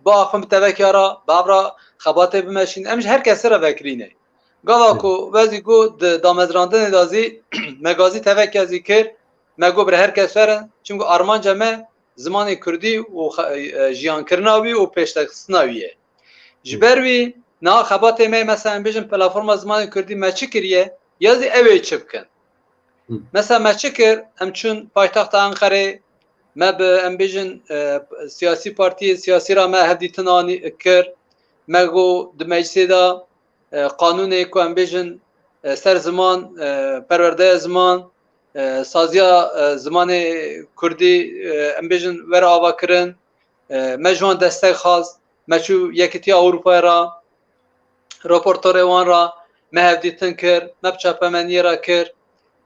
biaxivin bi tevekiya re, bi hev re xebatê bimeşîn. Em ji her kesî re vekirî ne. Gava Belê. ku we zî got di damezrandinê de zî me gazî tevekiya zî kir, me got bira her kes werin. Çimku armanca me zimanê kurdî û xe-, e, jiyankirina wî û pêşdexistina wî ye. Ji Hı. ber wî niha xebatê me, mesela em bêjin platforma zimanê kurdî me çi kiriye, ya zî ew ê çi bikin? Hı. Mesela me çi kir? Em çûn paytexta Enqerê, me bi, em bêjin, e, siyasî partiyê siyasî re me hevdîtin anî kir. Me got di meclisê de, e, qanûnê ku em bêjin, e, ser ziman, e, perwerdeya ziman, e, saziya, e, zimanê kurdî, e, em bêjin were avakirin. E, me ji wan destek xwest. Me çû Yekîtiya Ewropayê re, raportorê wan re me hevdîtin kir, me bi çapemeniyê re kir.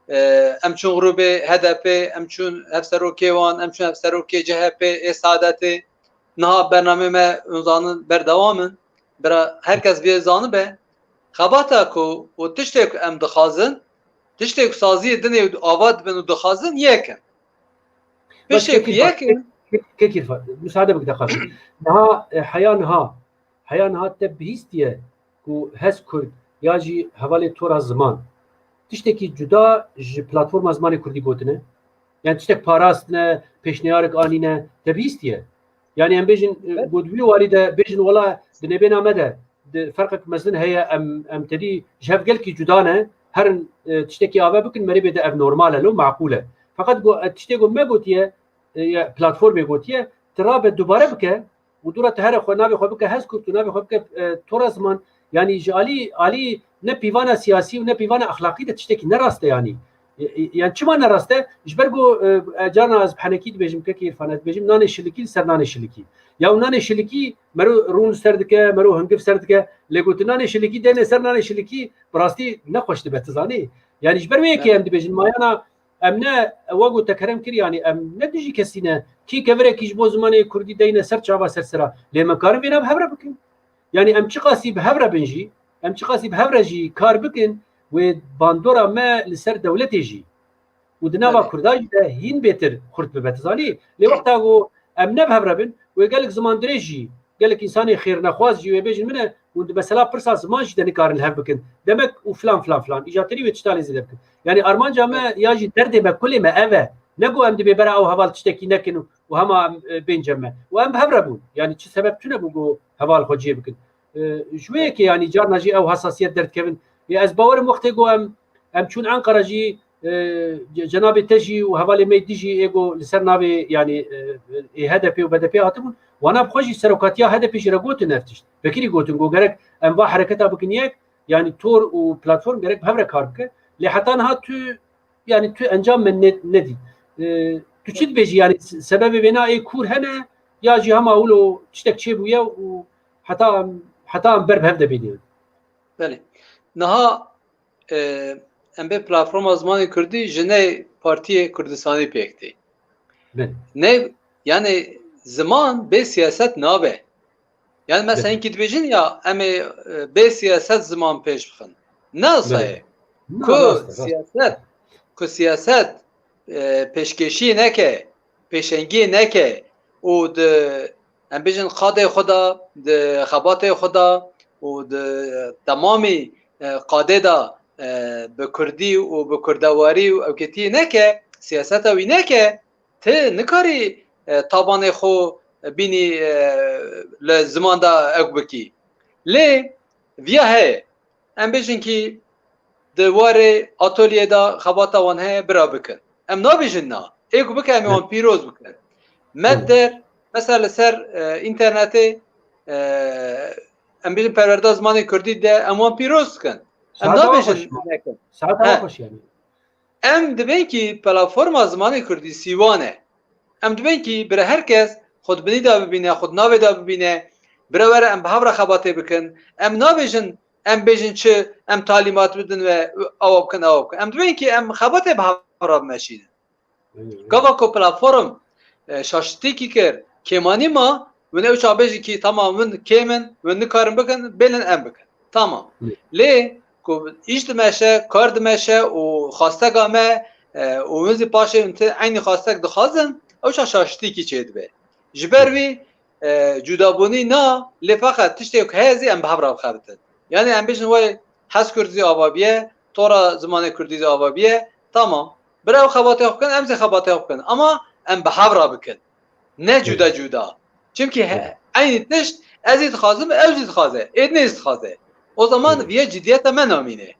E, em çûn grûbê H D P, em çûn hevserokê wan, em çûn hevserokê C H P ê Saadetê. Niha bernameyê me, hûn zanin, berdewam in. Bira her kes vê zanibe. Xebata ku û tiştê ku em dixwazin, tiştê ku saziyê dinê û ava dibin û dixwazin yek in. Bes Tiştê ku kekî yek in. Kekî, müsaade bik deqas. Niha, e, heya niha, heya niha te bihîstiye ku Hez Kurd ya jî hevalê Tora Ziman tiştekî cuda ji platforma zimanê kurdî gotine? Yani tiştek parastine, pêşniyarek anîne, te bihîstiye? Yani em bêjin, e, Evet. ku di wî warî de bêjin wela di nêbêna me de di ferqek mezin heye, em, em tedî ji hev gelkî cuda ne, herin, e, tiştekî ave bikin, merê bê de ev normal e, lo maqûl e. Feqet go-, e, tiştê ku me gotiye, e, ya platformê gotiye, tu rabe dubare bike û dûra tu here xwe navê xwe bike Hez Kurd û navê xwe bike, e, Tora Ziman, Yanî ji alî, alî ne pîvana siyasî û ne pîvana exlaqî de tiştekî ne rast e yanî. E, e, yani çima ne rast e? Ji ber ku, e, e, carna ez bi henekî dibêjim, kekê Îrfan, ez dibêjim nanê şilikî li ser nanê şilikî. Ya û nanê şilikî mero rûn li ser dike, mero hingiv ser dike. Lê gotin nanê şilikî, deyne ser nanê şilikî, bi rastî ne xweş dibe, tu zanî. Yani ji ber wê yekê em dibêjin mayana em ne, ewa ku te kerem kir, yani em ne dijî kesî ne. Kî kevirekî ji bo zimanê kurdî deyne ser çava ser sira. Lê me karin vêna bi hev re bikin. Yani em çiqasî bi hev re bin jî, em çiqasî bi hev re jî kar bikin, wê bandora me li ser dewletê jî û di nava Belê. Kurda jî de hîn bêtir xurt bibe, tu zanî. Lê wexta ku em ne bi hev re bin, wê gelek ziman dirêj jî, gelek însanê xêrnexwaz jî wê bêjin min e, hûn di mesela pirsa ziman jî de nikarin li hev bikin. Demek û filan, filan, filan. Îja terî wê tişta lê zêde bikin. Yani armanca me ya jî derdê me, kulê me ev e. Ne ku em dibê bera ew heval tiştekî nekin û hema em, e, bên cem me. Û em bi hev re bûn. Yani çi sebeb tune bû ku heval xwe cihê bikin. E, ji wê yekê yani carna jî ew hesasiyet derdikevin. Ê ez bawerim wextê ku em, em çûn Enqera jî, e, ce-, cenabê te jî û hevalê me dijî ê ku li ser navê yani, e, ê H D P û B D P hatibûn, wana bi xwe jî serokatiya H D P jî re gotin ev tişt. Vekirî gotin ku gerek em va hereketa bikin yek, yani tor û platform gerek bi hev re kar bike. Lê heta niha tu yani tu encam me ne-, nedî. E, tu çi dibêjî yani se-, sebebê vêna ê kûr hene ya jî hema wilo tiştek çêbûye û heta em, heta em ber bi hev de bêjin. Belê. Niha, e, em bê platforma zimanê kurdî ji ney partiyê Kurdistanî pêk tê. Belê. Ne, yani ziman bê siyaset nabe. Yani mesela Belê. hinkî dibêjin ya em ê, e, bê siyaset ziman pêş bixin. Ne wisa Belê. ye. Na, Ku rast e, rast. siyaset, ku siyaset, e, pêşkêşî neke, pêşengiyê neke û di, em bêjin qadê xwe de, di xebatê xwe de û di temamî, e, qadê de, e, bi kurdî û bi kurdewarî û ewketiyê neke, siyaseta wî neke, ti nikarî, e, tabanê xwe bînî, e, li ziman de ewk bikî. Lê viya heye. Em bêjin kî di warê atolyê de xebata wan heye, bira bikin. Em nabêjin na. Ê ku bike em ê wan pîroz bikin. Met der, mesela li ser, e, înternetê, e, em bêjin perwerda zimanê kurdî de em wan pîroz dikin. Em Saeta wan nabêjin xweş. nekin. Saeta He. wan xweş yani. Em dibên kî platforma zimanê kurdî sîwan e. Em dibên kî bira her kes xwe di binî de bibîne, xwe di navê de bibîne, bira were em bi hev re xebatê bikin. Em nabêjin, em bêjin çi, em talîmat bidin we awa bikin, awa bikin. Em dibên kî em xebatê bi hev re bimeşînin. Gava ku platform, e, şaşitîkî kir, kêmanî ma, win ew çax bêjin kî tamam win kêm in, win nikarin bikin, bêlin em bikin. Tamam. Lê ku îş dimeşe, kar dimeşe û xwasteka me, e, û win zî paşê win ti eynî xwastek dixwazin, ew çax şaşitîkî çêdibe. Ji ber wî, e, cudabûnî na, lê feqet tiştê ku heye zî em bi hev re bixebitin. Yani em bêjin wey hez kurd zî ava biye, tora zimanê kurdî zî ava biye, tamam. Bira ew xebatê xwe bikin, em zî xebatê xwe bikin. Ama em bi hev re bikin. Ne cuda cuda. Çimkî he, eynî tişt ez zî dixwazim, ew zî dixwaze. Ê din zî dixwaze. O zaman viye cidiyeta me namîne.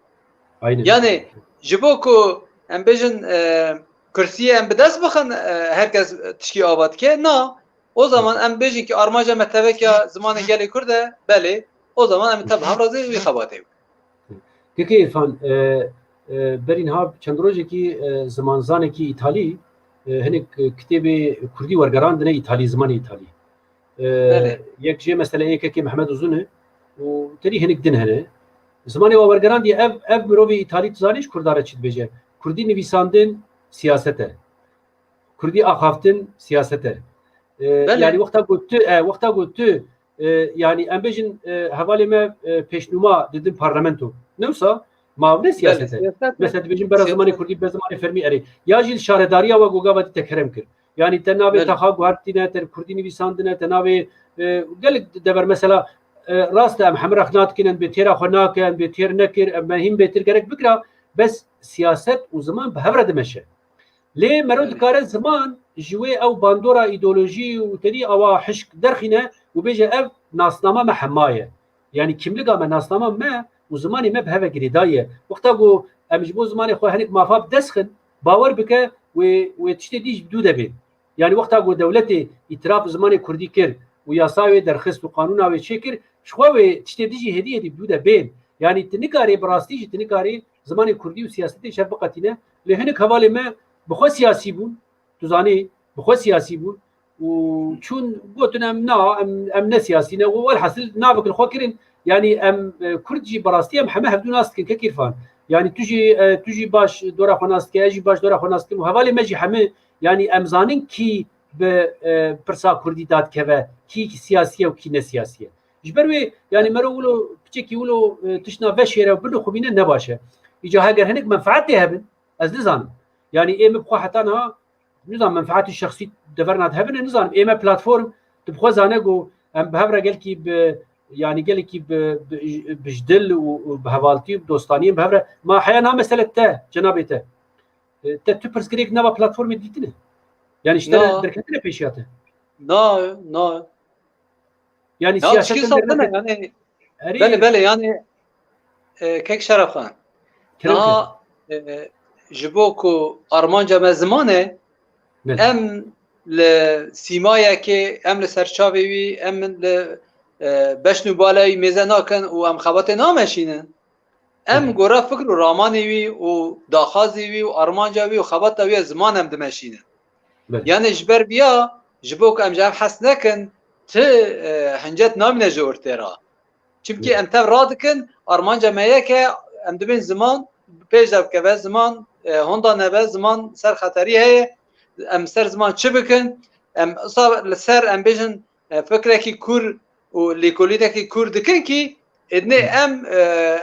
Aynen. Yani ji bo ku em bêjin, e, kursiyê em bi dest bixin, e, her kes tişkî ava dike, na. O zaman em bêjin ki armanca me tevekiya zimanê gelê Kurd e, belê. O zaman em tev hev razê wî xebatê. Kekê Îrfan, e, e, berî niha çend rojekî, e, zimanzanekî Îtalî, e, hinek, e, kitêbê Kurdî wergerandine Îtalî, zimanê Îtalî. E, Belê. Yek jê mesela yekekê Mehmet Uzun e û terî hinek din hene. Zimanê wa wergerandiye ev, ev mirovê Îtalî tu zanî ji Kurda re çi dibêje? Kurdî nivîsandin siyaset e. Kurdî axaftin siyaset e. E, Belê. Yani wexta ku tu, e, wexta ku tu, e, yani em bêjin, e, hevalê me, e, pêşnûma didin parlamento. Ne wisa? Ma ev ne siyaset e? Siyaset e. Mesela dibêjin bera Siyaset. zimanê kurdî be zimanê fermî erê. Ya jî li şaredariya we gogava dî te kerem kir. Yani te navê Belê. taxa guhertîne, te kurdî nivîsandine, te navê, e, gelek dever mesela, e, rast e em hemira xina dikin, em bê têra xwe nake, em bê têr nekir, em me hîn bêtir gerek bikira, bes siyaset û ziman bi hev re dimeşe. Lê mero Belê. dikare ziman ji wê ew bandora îdeolojî û tedî awa hişk derxîne û bêje ev nasnama me hema ye. Yani kimliga me, nasnama me û zimanê me bi hev ve girêdayî ye. Wexta ku em ji bo zimanê xwe hinek mafa bi dest xin, bawer bike wê, wê tiştê dî ji dû de bên. Yani wexta ku dewletê îtiraf bi zimanê kurdî kir û yasa wê derxist û qanûna wê çêkir, Ji xwe wê tiştê dijî hêdî hêdî bû de bên. Yanî tu nikarî bi rastî jî tu nikarî zimanê kurdî û siyasetê şev biqetîne. Lê hinek hevalê me bi xwe siyasî bûn. Tu zanî bi xwe siyasî bûn. Û çûn gotin em na, em, em ne siyasî ne. Û welhasil navek li xwe kirin. Yanî em, e, kurd jî bi rastî em heme hevdû nas dikin kek Îrfan. Yanî tu jî, e, tu jî baş dora xwe nas dike, ez jî baş dora xwe nas dikim. Û hevalê me jî heme, yanî em zanin kî bi, e, pirsa kurdî dadikeve, kî siyasî ye û kî ne siyasî ye. Ji ber wê, yanî mero wilo piçekî wilo, e, tiştna veşêre û bidixumîne ne baş e. Îca heger hinek menfaetê hebin, ez nizanim. Yanî ê min bi xwe heta niha, nizanim, menfaetî şexsî deverna de hebine, nizanim. Ê me platform, tu bi xwe zane ku em bi hev re gelkî bi, yanî gelekî bi, bi, bi ji dil û, û bi hevaltî û bi dostaniyê em bi hev re, ma heya na mesele te, cenabê te. E, te tu pirsgirêk nava platformê dîtine? Yanî ji te re Na. derketine pêşiya te? Na, na. Yanî Ya, siyaset tişkî saztine, yanî, Erê. Belê, belê, yanî, e, kek Şeref Xan. Kerem Niha, e, ji bo ku armanca me ziman e, Belê. em li sîmayekê, em li serçavê wî, em li, e, beşn û balê wî mêze nakin û em xebatê nameşînin. Em Belê. gora fikr û ramanê wî û daxazê wî û armanca wî û xebata wî ya ziman em dimeşînin. Belê. Yanî ji ber viya, ji bo ku em ji hev hez nekin, ti, e, hincet namîne ji ortê re. Çimkî Belê. em tev radikin, armanca me yek e, em dibên ziman pêş de bikeve, ziman, e, honda nebe, ziman ser xeterî heye, em ser ziman çi bikin, em sa li ser, em bêjin, e, fikrekî kûr û lêkolînekî kûr dikin kî, ê dinê Hı. em, e,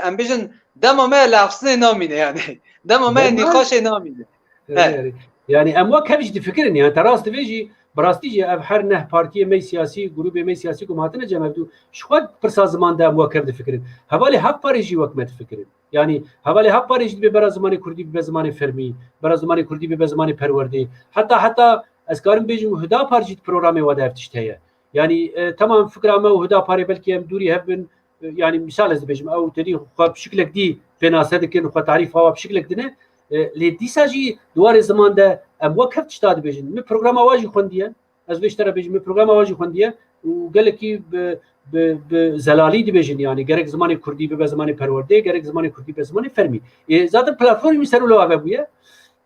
em bêjin dema me ya li efsinê namîne, yanî dema me ya Belê. nîqaşê namîne. Erê, He. erê. Yanî em wek hev jî difikirin, yanî te rast divê jî, bi rastî jî ev her neh partiyê me siyasî, grûbê me siyasî ku em hatine cem hevdû, ji xwe pirsa ziman de em wek hev difikirin. Hevalê Hak Parê jî wek me difikirin. Yanî hevalê Hak Parê jî dibê bera zimanê kurdî bibe zimanê fermî, bera zimanê kurdî bibe zimanê perwerdê. Heta, heta ez karim bêjim Hudapar jî di programê we de ev tişt heye. Yanî, e, temam fikra me û Hudaparê belkî em dûrî hev bin, e, yanî misal ez dibêjim, ew tedî xwe bi şiklek dî pênase dikin, xwe tarîfa wa bi şiklek dine. E, lê dîsa jî di warê ziman de em wek hev tişta dibêjin. Min programa wa jî xwendiye, ez vê ji te re bêjim, min programa wa jî xwendiye û gelekî bi, bi, bi zelalî dibêjin, yanî gerek zimanê kurdî bibe zimanê perwerdê, gerek zimanê kurdî bibe zimanê fermî. Ê, zaten platformê min ser wilo ave bûye.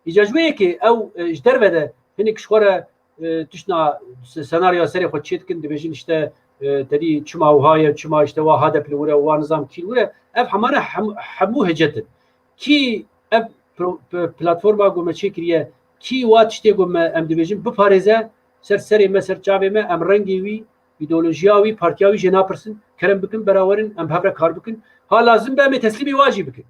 Îca ji wê yekê ew, e, ji derve de hinek ji xwe re, e, tiştna se-, senarya serê xwe çê dikin, dibêjin işte, e, tedî çima wiha ye, çima işte wa H D P li wir e, wa nizam kî li wir e. Ev hemane hem-, hemû hicet in. Kî ev pro-, p-, platforma ku me çêkiriye, kî wa tiştê ku me em dibêjin biparêze, ser serê me, ser çavê me, em rengê wî, îdeolojiya wî, partiya wî jê napirsin, kerem bikin, bera werin, em bi hev re kar bikin. Ha lazim be em ê teslîmî wa jî bikin.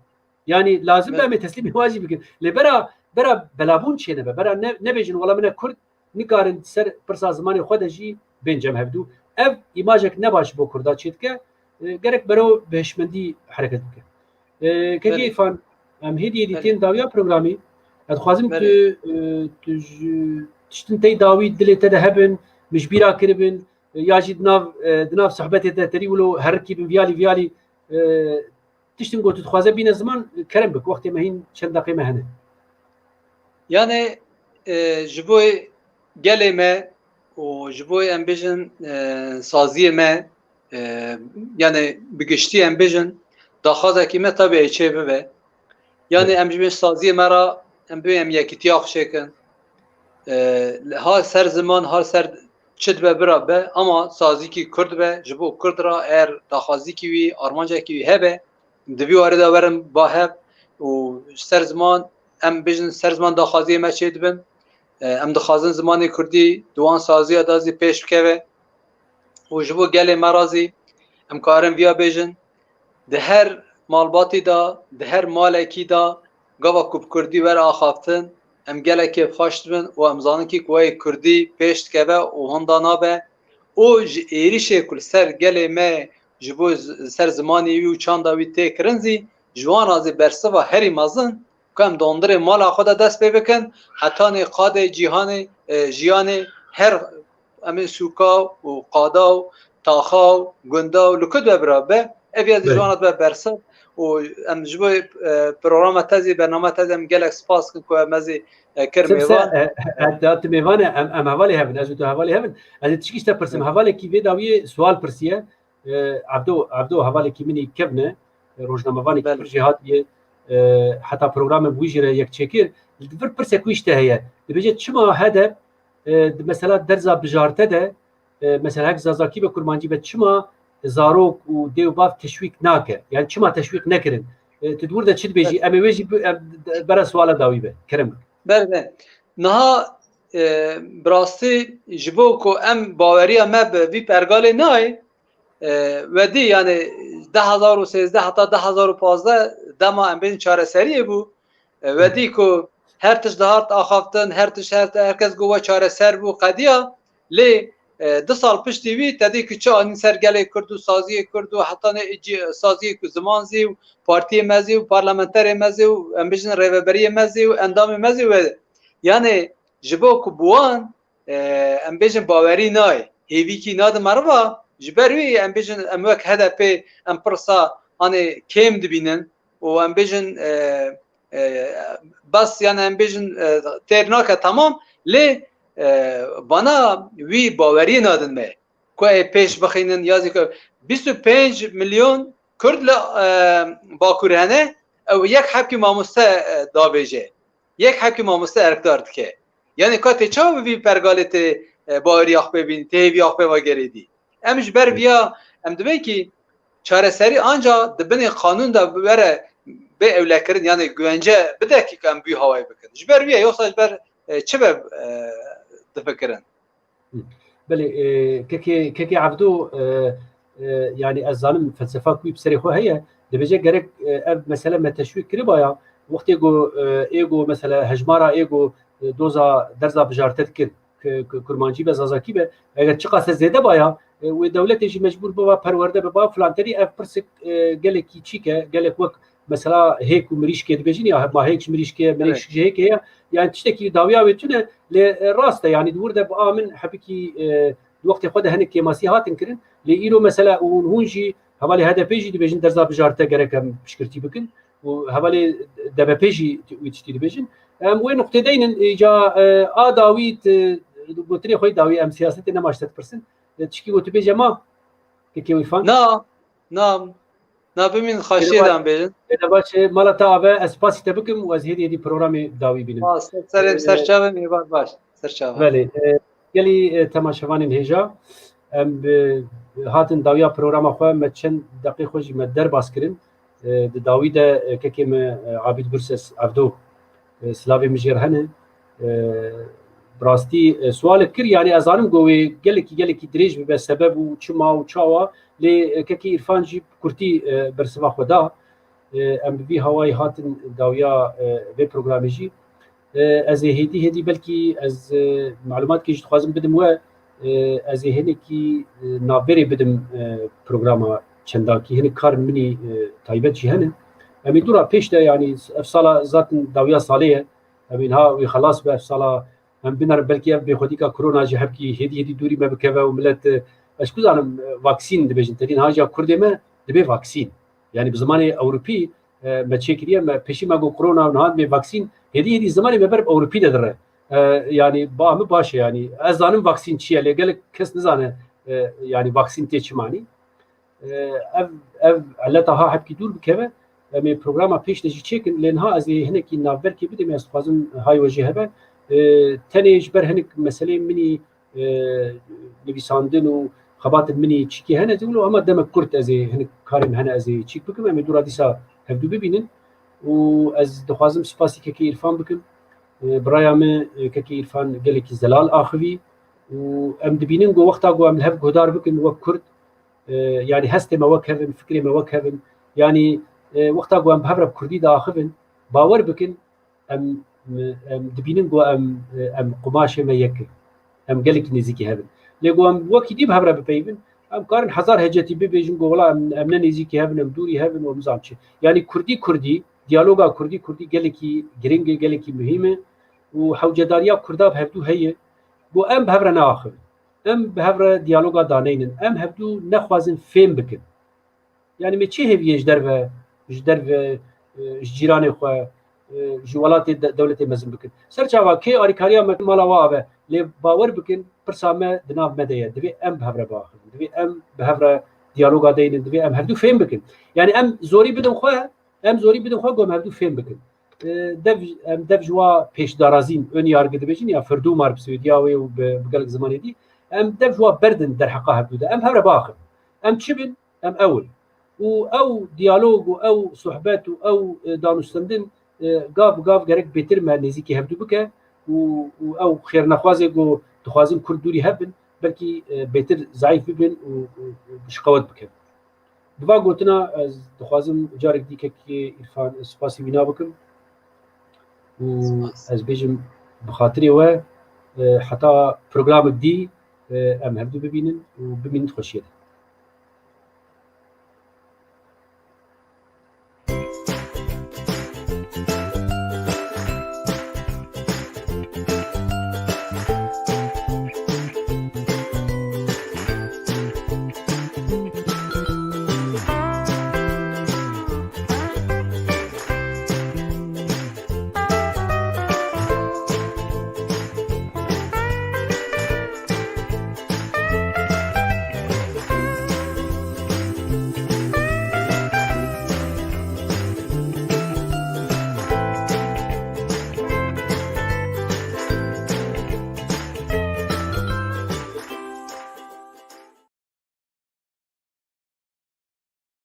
Yanî lazim be Evet. em ê teslîmî wa jî bikin. Lê bera, bera belabûn çênebe, bera ne, nebêjin wela min e kurd, nikarin ser pirsa zimanê xwe de jî bên cem hevdû. Ev îmajek ne baş bo kurda çêdike, e, gerek bero bi hişmendî hereket bike. E, Kekê Belê. Îrfan, em hêdî hêdî Belê. tên dawiya programî. Ez dixwazim tu, Belê. e, tu ji tiştin tey dawî dilê te de hebin, min ji bîra kiribin, e, ya jî di nav, e, di nav sohbetê de terî wilo herikî bin viyalî viyalî, e, tiştin ku tu dixwaze bîne ziman, kerem bik, wextê me hîn çend deqê me hene. Yanê, e, ji bo gelê me û ji bo em bêjin, e, saziyê me, e, yanê bi giştî em bêjin, daxwazekî me tabi ê çê bibe. Yanê Evet. em ji bin saziyê me re em bê em yekîtiya xwe çêkin. E, ha ser ziman, ha ser çi dibe bira be, ama sazîkî kurd be, ji bo kurd re eğer daxwazîkî wî, armancekî wî hebe, di vî warê de werin ba hev û ser ziman, em bêjin ser ziman daxwaziyê me çê dibin. E, em dixwazin zimanê kurdî di wan saziya de zî pêş bikeve û ji bo gelê me re zî em karin viya bêjin. Di her malbatî de, di her malekî de gava ku bi kurdî were axaftin, em gelekê bi xweş dibin û em zanin kî ku wê kurdî pêş dikeve û hinda nabe û ji êrîşê ku li ser gelê me ji bo z-, ser zimanê wî û çanda wî tê kirin zî ji wan re zî bersiva herî mezin ku em dondirê mala xwe de dest pê bikin, hetanê qadê cîhanê, e, jiyanê her em ê sûka û qada û taxa û gunda û li ku dibe bira be, ev ya zî Belê. ji wan re dibe bersiv û em ji bo, e, programa te zî, bernama te zî em gelek spas dikin ku me zî, e, kir Simse, mêvan. e, e, e, tu mêvan e, em, em hevalê hev in, ez û tu hevalê hev in. Ez ê tişkî ji te pirsim, Evet. hevalekî vê dawiyê sual pirsiye. E, Evdo, Evdo hevalekî min î kevn e, e, rojnamevanekî Belê. pir jêhatî ye. E, heta programê bi wî jî re yek çêkir. Li vir pirsek wî ji te heye. Dibêje çima HDP, e, di mesela derza bijarte de, e, mesela hek zazakî be, kurmancî be, çima zarok û dê û bav teşwîk nake? Yani çima teşwîk nekirin? E, tu di wir de çi dibêjî? Em ê wê jî bi-, em, bera suala dawî be. Kerem bike. Belê. Niha, e, bi rastî ji bo ku em baweriya me bi vî pergalê nayê, e, wedî, yani, du hezar û sêzdeh heta du hezar û pazdeh dema em bêjin çareseriyê bû. E, wedî ku her tişt dihat axaftin, her tişt, her, her kes got we çareser bû, qediya. Lê, e, du sal piştî wî te dî ku çi anîn ser gelê Kurd û saziyê Kurd û heta ne cî-, saziyê ku ziman zî û partiyê me zî û parlamenterê me zî û em bêjin rêveberiyê me zî û endamê me zî we. Yani ji bo ku bi wan, e, em bêjin bawerî nayê, hêvîkî nadin meriva, ji ber wî em bêjin em wek HDP em pirsa, hani, kêm dibînin û em bêjin, e, e, bes, yani em bêjin, e, têr nake, tamam, lê, e, vana wî bawerî nadin me. Ku ê pêş bixînin, ya zî ku bîst û pênc milyon Kurd li, e, Bakur hene, ew yek hebkî mamoste, e, dabêje. Yek hebkê mamoste erkdar dike. Yani ka tê çawa bi vî pergalê tê, e, baweriya xwe pê bînî, tê hêviya xwe pê vegerêdî? Em ji ber viya, em dibê kî çareserî anca di binê qanûn de were bê ewlekirin, yani güvence bide kî em bi wî hawayê bikin. Ji ber viya, yoksa ji ber, e, çi be, e, difikirin? Belê, e, kekê, kekê Evdo, e, e, yani ez zanim felsefa ku wî bi serê xwe heye, dibêje gerek, e, ev mesele me teşwîk kiribaya, wextê ku, e, ê ku mesela hejmara ê ku, e, doza derza bijarte dikir, ku, ku kurmancî be, zazakî be, eger çiqas zêde baya, e, wê dewletê jî mecbûr biba perwerde biba filan terî, ev pirsek, e, gelekî çîk e, gelek wek mesela hêk û mirîşkê dibêjin ya, ma hêk ji mirîşkê ye, mirîşk Evet. ji hêkê ye. Yani tiştekî dawiya wê tune, lê, e, rast e. Yani di wir de bi a min hebikî, e, di wextê xwe de hinek kêmasî hatin kirin. Lê îro mesela û hûn jî hevalê HDP jî dibêjin derza bijarte gerek em piştgirtî bikin. Û hevalê DBP jî wî tiştî dibêjin. Em wê nuqtê deynin, îca, e, a dawî, e, gotinê xwe dawî em siyasetê nema ji te dipirsin. E, tişkî ku tu bêje ma, kekê Îrfan? Na, na, na bimîn xaşiyê Êde de baş, em bêjin. Êde baş, e, mala te ave, ez spasî te bikim û ez hêdî hêdî programê dawî bînim. Spas, serê Ee, serçavê mêvan baş, serçava. Belê, e, gelî, e, temaşevanên hêja, em bi, hatin dawiya programa xwe, me çend deqê xwe jî me derbas kirin. E, di dawî de, e, kekê me, e, Abîd Gurses Evdo, e, silavê min jê re hene. E, bi rastî, e, sualek kir, yani ez zanim ku wê gelekî, gelekî dirêj bibe sebeb û çima û çawa, lê, e, kekê Îrfan jî bi kurtî, e, bersiva xwe da. E, em bi vî hawayî hatin dawiya, e, vê programê jî. E, ez ê hêdî hêdî belkî ez, e, malumatkê jî dixwazim bidim we, e, ez ê hinekî, e, navberê bidim, e, programa çendakî. Hinek karên min î, e, taybet jî hene. Em ê dû ra pêş de, yanî ev sala zaten dawiya salê ye. Em ê niha wî xelas be, ev sala em binerin, belkî ev bêxwedîka korona jî hebkî hêdî hêdî dûrî me bikeve û milet, e, ez ku zanim, e, vaksîn dibêjin, tenê niha jî ya Kurdê me dibê vaksîn. Yanî bi zimanê Ewropî, e, me çêkiriye, me pêşî me got korona û niha dibê vaksîn, hêdî hêdî zimanê me ber bi Ewropî de dire. E, yanî ba min baş e, yanî ez zanim vaksîn çi ye, lê gelek kes nizane, e, yanî vaksîn tê çi manî. E, ev, ev eleta ha hebkî dûr bikeve, em ê programa pêş de jî çêkin, lê niha ez ê hinekî navberkê bidêm, ez dixwazim hay we jê hebe. E, tenê ji ber hinek meseleyên min î, e, nivîsandin û xebatên min î çîkê hene, zî wilo hema demek kurt ez ê hinek karê min hene ez ê çîk bikim, em ê dû ra dîsa hevdû bibînin. Û ez dixwazim spasî kekê Îrfan bikim. E, bi raya min, e, kekê Îrfan gelekî zelal axivî û em dibînin ku wexta ku em li hev guhdar bikin wek Kurd, e, yanî hestê me wek hev in, fikrê me wek hev in, yanî, e, wexta ku em bi hev re bi Kurdî diaxivin, bawer bikin, em, em dibînin ku em, em qumaşê me yek in. Em gelekî nêzîkî hev in. Lê ku em wekî dî bi hev re bipeyivin, em karin hezar hecetî bibêjin ku wela em, em ne nêzîkî hev in, em dûrî hev in û em nizam çi. Yanî Kurdî, Kurdî, diyaloga Kurdî, Kurdî gelekî giring e, gelekî muhîm e û hewcedariya Kurda bi hevdû heye ku em bi hev re neaxivin. Em bi hev re diyaloga daneynin. Em hevdû nexwazin fêm bikin. Yanî me çi hêviyê ji derve, ji derve, e, ji cîranê xwe, e, ji welatê de, dewletê mezin bikin. Ser çava kê alîkariya me mala we ave, lê bawer bikin, pirsa me di nav me de ye. Divê em bi hev re biaxivin. Divê em bi hev re, diyaloga deynin, divê em hevdû fêm bikin. Yani em zorî bidin xwe, em zorî bidin xwe ku em hevdû fêm bikin. E, dev, em dev ji wa pêşdarazîn, önyargı dibêjin ya Ferdûmar bi Swêdiya wê û bi, bi gelek zimanê dî, em dev ji wa berdin derheqa hevdû de. Em hev re biaxivin. Em çi bin? Em ew in. Û ew diyalog û ew sohbet û ew, e, danûstendin, e, gav bi gav gerek bêtir me nêzîkî hevdû bike û, û ew xêrnexwazê ku dixwazin Kurd dûrî hev bin, belkî, e, bêtir zayîf bibin û, û, û bi şikawet bikin. Bi van gotina ez dixwazim carek dî kekê Îrfan, ez spasî wîna bikim û ez bêjim bi xatirê we, e, heta programek dî, e, em hevdû bibînin û bimînin di xweşiyê de.